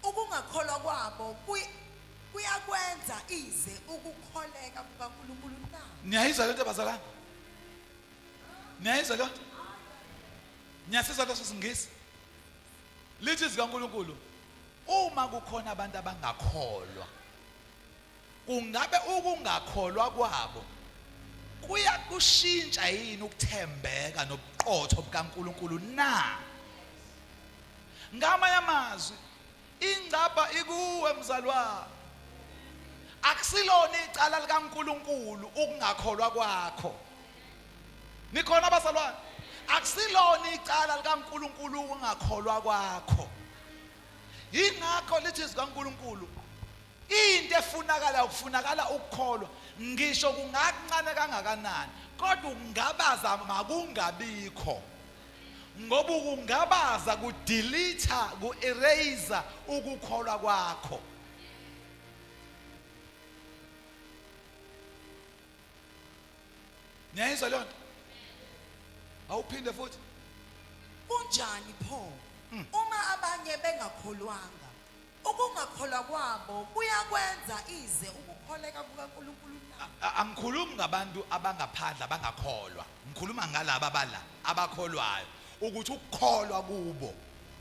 Ukungakholwa kwabo kuyakwenza ize ukukholeka kukaNkulunkulu na? Niyayizwa lento bazalwane? Niyayizwa lento? Niyasizwa leso siNgisi? Lithi zikaNkulunkulu, uma kukhona abantu abangakholwa, kungabe ukungakholwa kwabo kuyakushintsha yini ukuthembeka nobuqotho bukaNkulunkulu na? Ngamanye amazwi, ingcabha ikuwe mzalwane. Akusilona icala likaNkulunkulu ukungakholwa kwakho. Nikhona abazalwane? Akusilona icala likaNkulunkulu ukungakholwa kwakho. Yingakho lithi izwi kaNkulunkulu, into efunakala ukufunakala ukukholwa, ngisho kungakuncane kangakanani, kodwa ukungabaza makungabikho, ngoba ukungabaza kudelete, ku-erase ukukholwa kwakho. Niyayizwa leyo nto? Awuphinde futhi. Kunjani pho uma abanye bengakholwanga? Ukungakholwa kwabo kuyakwenza ize ukukholeka kukaNkulunkulu na? Angikhulumi ngabantu abangaphandle abangakholwa, ngikhuluma ngalaba abala abakholwayo, ukuthi ukukholwa kubo,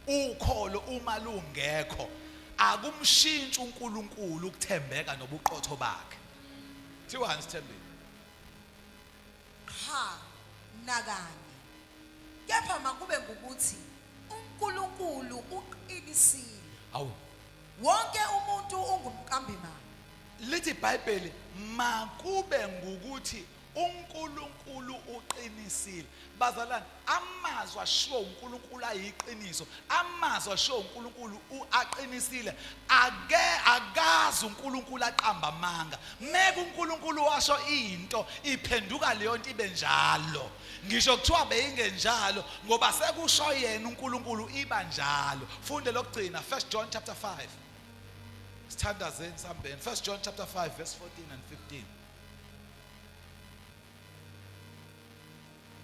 ukholo uma lungekho akumshintshi uNkulunkulu ukuthembeka nobuqotho bakhe. Thiwani sithembile? Qha, nakanye. Kepha makube ngukuthi uNkulunkulu uqinisile. Awu. Wonke umuntu ungumqambimanga. Lithi iBhayibheli makube ngukuthi uNkulunkulu uqinisile. Bazalwane, amazwi ashiwo uNkulunkulu ayiqiniso. Amazwi ashiwo uNkulunkulu aqinisiile. Ake akazi uNkulunkulu aqamba amanga. Meke uNkulunkulu washo into iphenduka leyo nto ibe njalo. Ngisho kuthiwa beyingenjalo ngoba sekusho yena uNkulunkulu iba njalo. Funde lokugcina 1 John chapter 5. Sithandazeni sambeni. 1 John chapter 5 verse 14 and 15.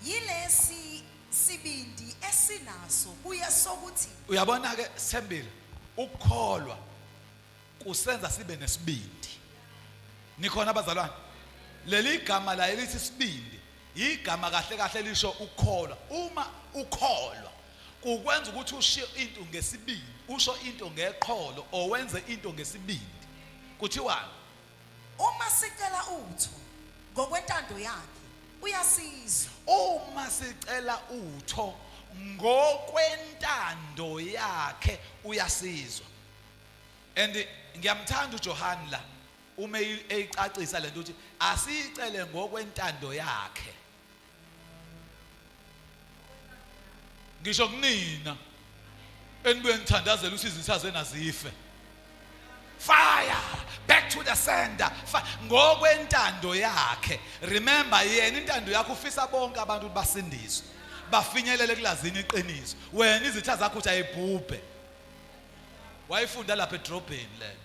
Yilesi sibindi esinaso kuye sokuthi Uyabona ke Sithembile ukukholwa kusenza sibe nesibindi. Nikhona abazalwane? Leli gama la elithi isibindi igama kahle kahle lisho ukukholwa. Uma ukholwa kukwenza ukuthi ushiye into ngesibindi, usho into ngeqholo owenze into ngesibindi. Kuthiwani? Uma sicela utho ngokwentando yakhe uyasizwa. Uma sicela utho ngokwentando yakhe uyasizwa. And ngiyamthanda uJohn la uma eyicacisa lento ukuthi asicele ngokwentando yakhe. Ngisho kunina enibuye nithandazela ukuthi izitha zenu azife. Fire back to the sender ngokwentando yakhe. Remember yena intando yakhe ufisa bonke abantu ukuthi basindiswe. Bafinyelele kulazini iqiniso. Wena izitha zakho uthi ayibhubhe. Wayifunda lapha edrobheni le.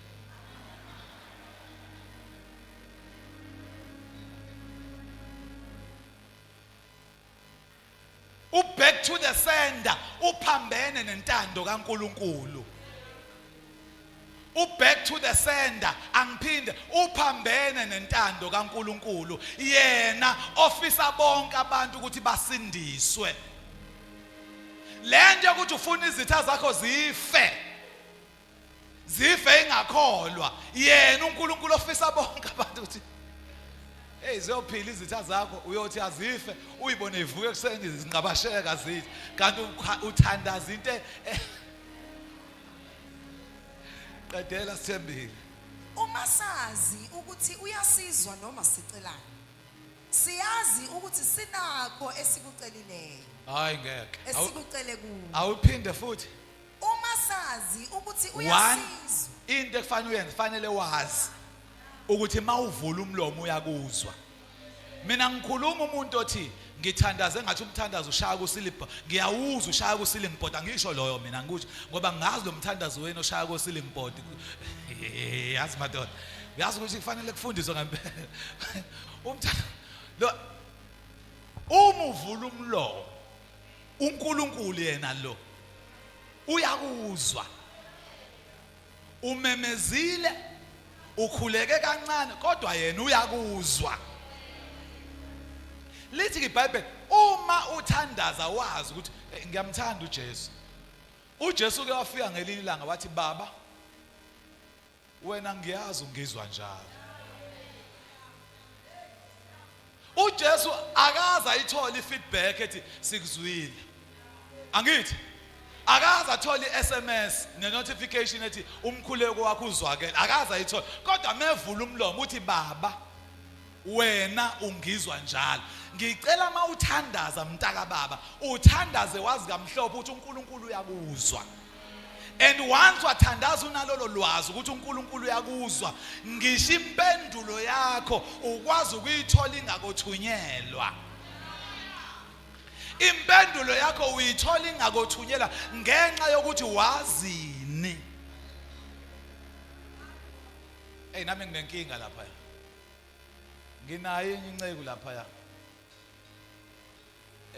Uback to the sender uphambene nentando kaNkuluNkulu. Uback to the sender angiphinde uphambene nentando kaNkuluNkulu yena ofisa bonke abantu ukuthi basindiswe. Lento yokuthi ufuna izitha zakho zife zife ingakholwa yena uNkulunkulu ofisa bonke abantu ukuthi hey ziyophila izitha zakho uyothi azife uyibone ivuke ekuseni zinqabasheka zithi kanti uthandaza into e-, qedela sithembile. Uma sazi ukuthi uyasizwa noma sicelani siyazi ukuthi sinakho esikucelileyo. Hayi ngeke. Esikucele kuwo. Awuphinde futhi. Uma sazi ukuthi uyasizwa. Into ekufanele uyenze fanele wazi ukuthi mawuvula umlomo uyakuzwa. Mina ngikhuluma umuntu othi ngithandaze ngathi umthandazo ushaya ku-ceiling ngiyawuzwa ushaya ku-ceiling board angisho loyo mina ngikusho ngoba ngazi lo mthandazo wenu oshaya ku-ceiling board yazi madoda uyazi ukuthi kufanele kufundiswe ngempela umthandazo lo uma uvula umlomo uNkulunkulu yena lo uyakuzwa umemezile ukhuleke kancane kodwa yena uyakuzwa lithi iBhayibheli uma uthandaza wazi ukuthi eh, ngiyamthanda uJesu uJesu ke wafika ngelinye ilanga wathi baba Wena ngiyazi ungizwa njalo. UJesu akaze ayithole ifeedback ethi sikuzwile. Angithi akaze athole iSMS nenotification ethi umkhuleko wakho uzwakele akaze ayithole kodwa mevula umlomo uthi baba wena ungizwa njalo ngicela uma uthandaza mntaka baba uthandaze wazi kamhlophe ukuthi uNkulunkulu uyakuzwa and once wathandaza unalolo lwazi ukuthi uNkulunkulu uyakuzwa ngisho impendulo yakho ukwazi ukuyithola ingakothunyelwa impendulo yakho uyithola ingakothunyelwa ngenxa yokuthi wazini Hey nami nginenkinga lapha nginayo enye inceku lapha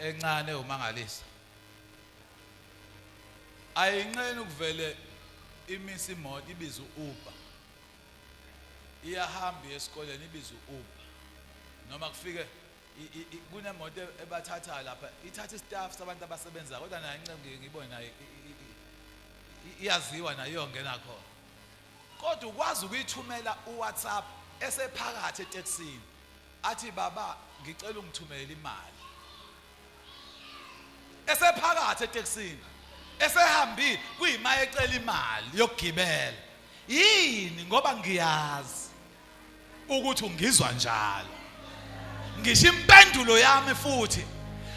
encane umangalisa ayinqeni ukuvele imise imoto ibize u-Uber iyahamba esikoleni ibize u-Uber noma kufike kunemoto ebathatha lapha ithatha istaff sabantu abasebenzayo kodwa nayo inceku ngiyibone nayo iyaziwa nayo iyongena khona kodwa ukwazi ukuyithumela uWhatsApp esephakathi etekisini athi baba ngicela ungithumele imali esephakathi etekisini esehambile kuyima ecela imali yokugibela. Yini ngoba ngiyazi ukuthi ungizwa njalo. Ngisho impendulo yami futhi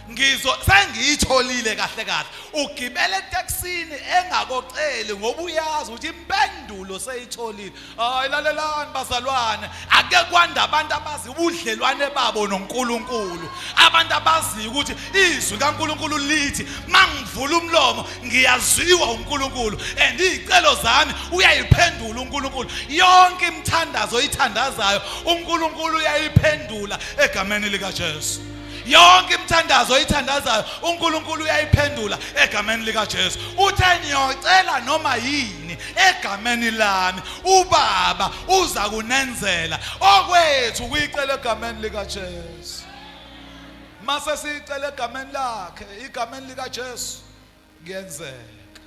ngizo sengiyitholile kahle kahle. Ugibele etekisini engakoceli ngoba uyazi ukuthi impendulo seyitholile. Hayi lalelani bazalwane, ake kwanda abantu abazi ubudlelwane babo noNkulunkulu. Abantu abaziyo ukuthi izwi kaNkulunkulu lithi mangivula umlomo ngiyazwiwa uNkulunkulu and izicelo zami uyayiphendula uNkulunkulu. Yonke imithandazo oyithandazayo uNkulunkulu uyayiphendula egameni likaJesu. Yonke imithandazo oyithandazayo uNkulunkulu uyayiphendula egameni likaJesu. Uthe niyocela noma yini egameni lami, uBaba uza kunenzela. Okwethu kuyicela egameni likaJesu. Mase siyicela egameni lakhe, igameni likaJesu kuyenzeka.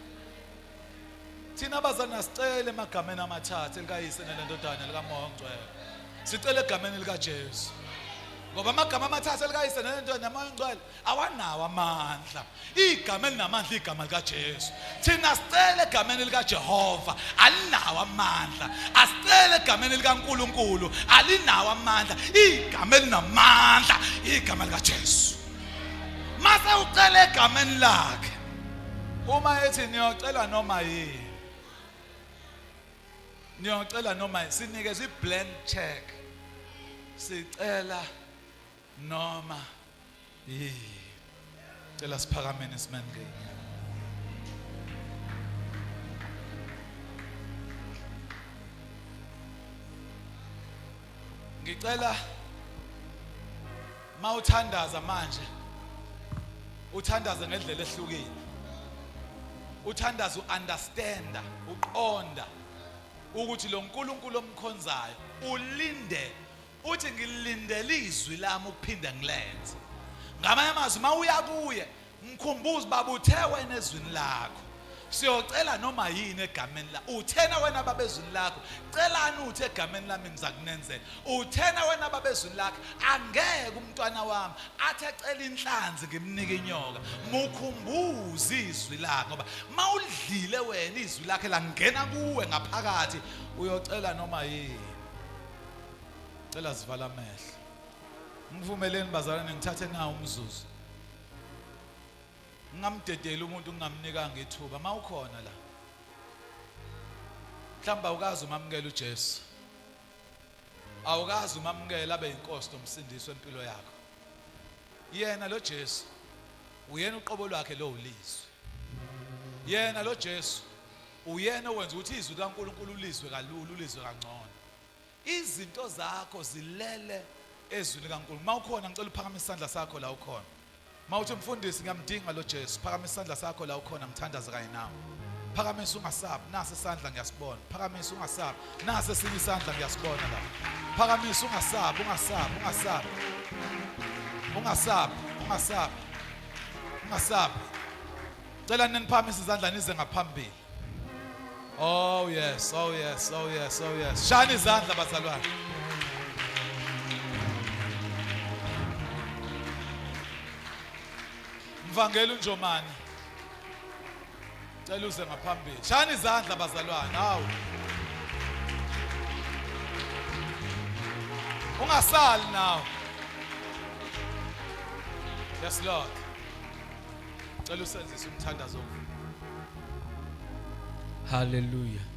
Thina abazali nasicele emagameni amathathu elikaYise nelendodana likaMoya oNgcwele. Sicela egameni likaJesu. Ngoba amagama amathathu elikaYise nelendodana naMoya oNgcwele awanawo amandla. Igama elinamandla igama likaJesu. Thina sicela egameni likaJehova, alinawo amandla. Asicele egameni likaNkuluNkulu, alinawo amandla. Igama elinamandla igama likaJesu. Mase ucela egameni lakhe. Uma ethi niyocela noma yini. Niyocela noma yini, sinikeza i-blank check. Sicela noma yini. Cela siphakameni simeni ngeenyawo. Ngicela mawuthandaza manje uthandaze ngendlela ehlukile. Uthandaza uunderstanda, uqonda ukuthi lo nkulunkulu omkhonzayo ulinde uthi ngilindele izwi lami ukuphinda ngilenze. Ngamanye amazwi mawuya kuye mkhumbuze baba uthe wena ezwini lakho siyocela noma yini egameni la uthena wena baba ezwini lakho celani uthi egameni lami ngizakunenzela uthena wena baba ezwini lakho angeke umntwana wami athi ecela inhlanzi ngimnike inyoka mukhumbuze izwi lakhe ngoba mawudlile wena izwi lakhe langena kuwe ngaphakathi uyocela noma yini. Cela sivala amehlo. Ngivumeleni bazalwane ngithathe nawo umzuzu. Ngingamdedeli umuntu ngingamnikanga ithuba mawukhona la. Mhlawumbe awukazi umamukela uJesu. Awukazi umamukela abe yinkosi nomsindisi wempilo yakho. Yena lo Jesu uyena uqobo lwakhe lo ulizwi. Yena lo Jesu uyena owenza ukuthi izwi likaNkulunkulu ulizwe kalula ulizwe kangcono. Izinto zakho zilele ezwini likaNkulunkulu. Uma ukhona ngicela uphakamise isandla sakho la ukhona. Uma uthi mfundisi ngiyamdinga lo Jesu, phakamisa isandla sakho la ukhona ngithandaze kanye nawe. Phakamisa ungasabi, nasi isandla ngiyasibona. Phakamisa ungasabi, nasi esinye isandla ngiyasibona la. Phakamisa ungasabi, ungasabi, ungasabi. Ungasabi, ungasabi. Ungasabi. Cela niniphakamise izandla nize ngaphambili. Oh yes, oh yes, oh yes, oh yes. Shani izandla bazalwane. Mvangeli uNjomani. Cela uze ngaphambili. Shani izandla bazalwane. Hawu. Ungasali nawe. Yes Lord. Cela usenzise umthandazo. Hallelujah.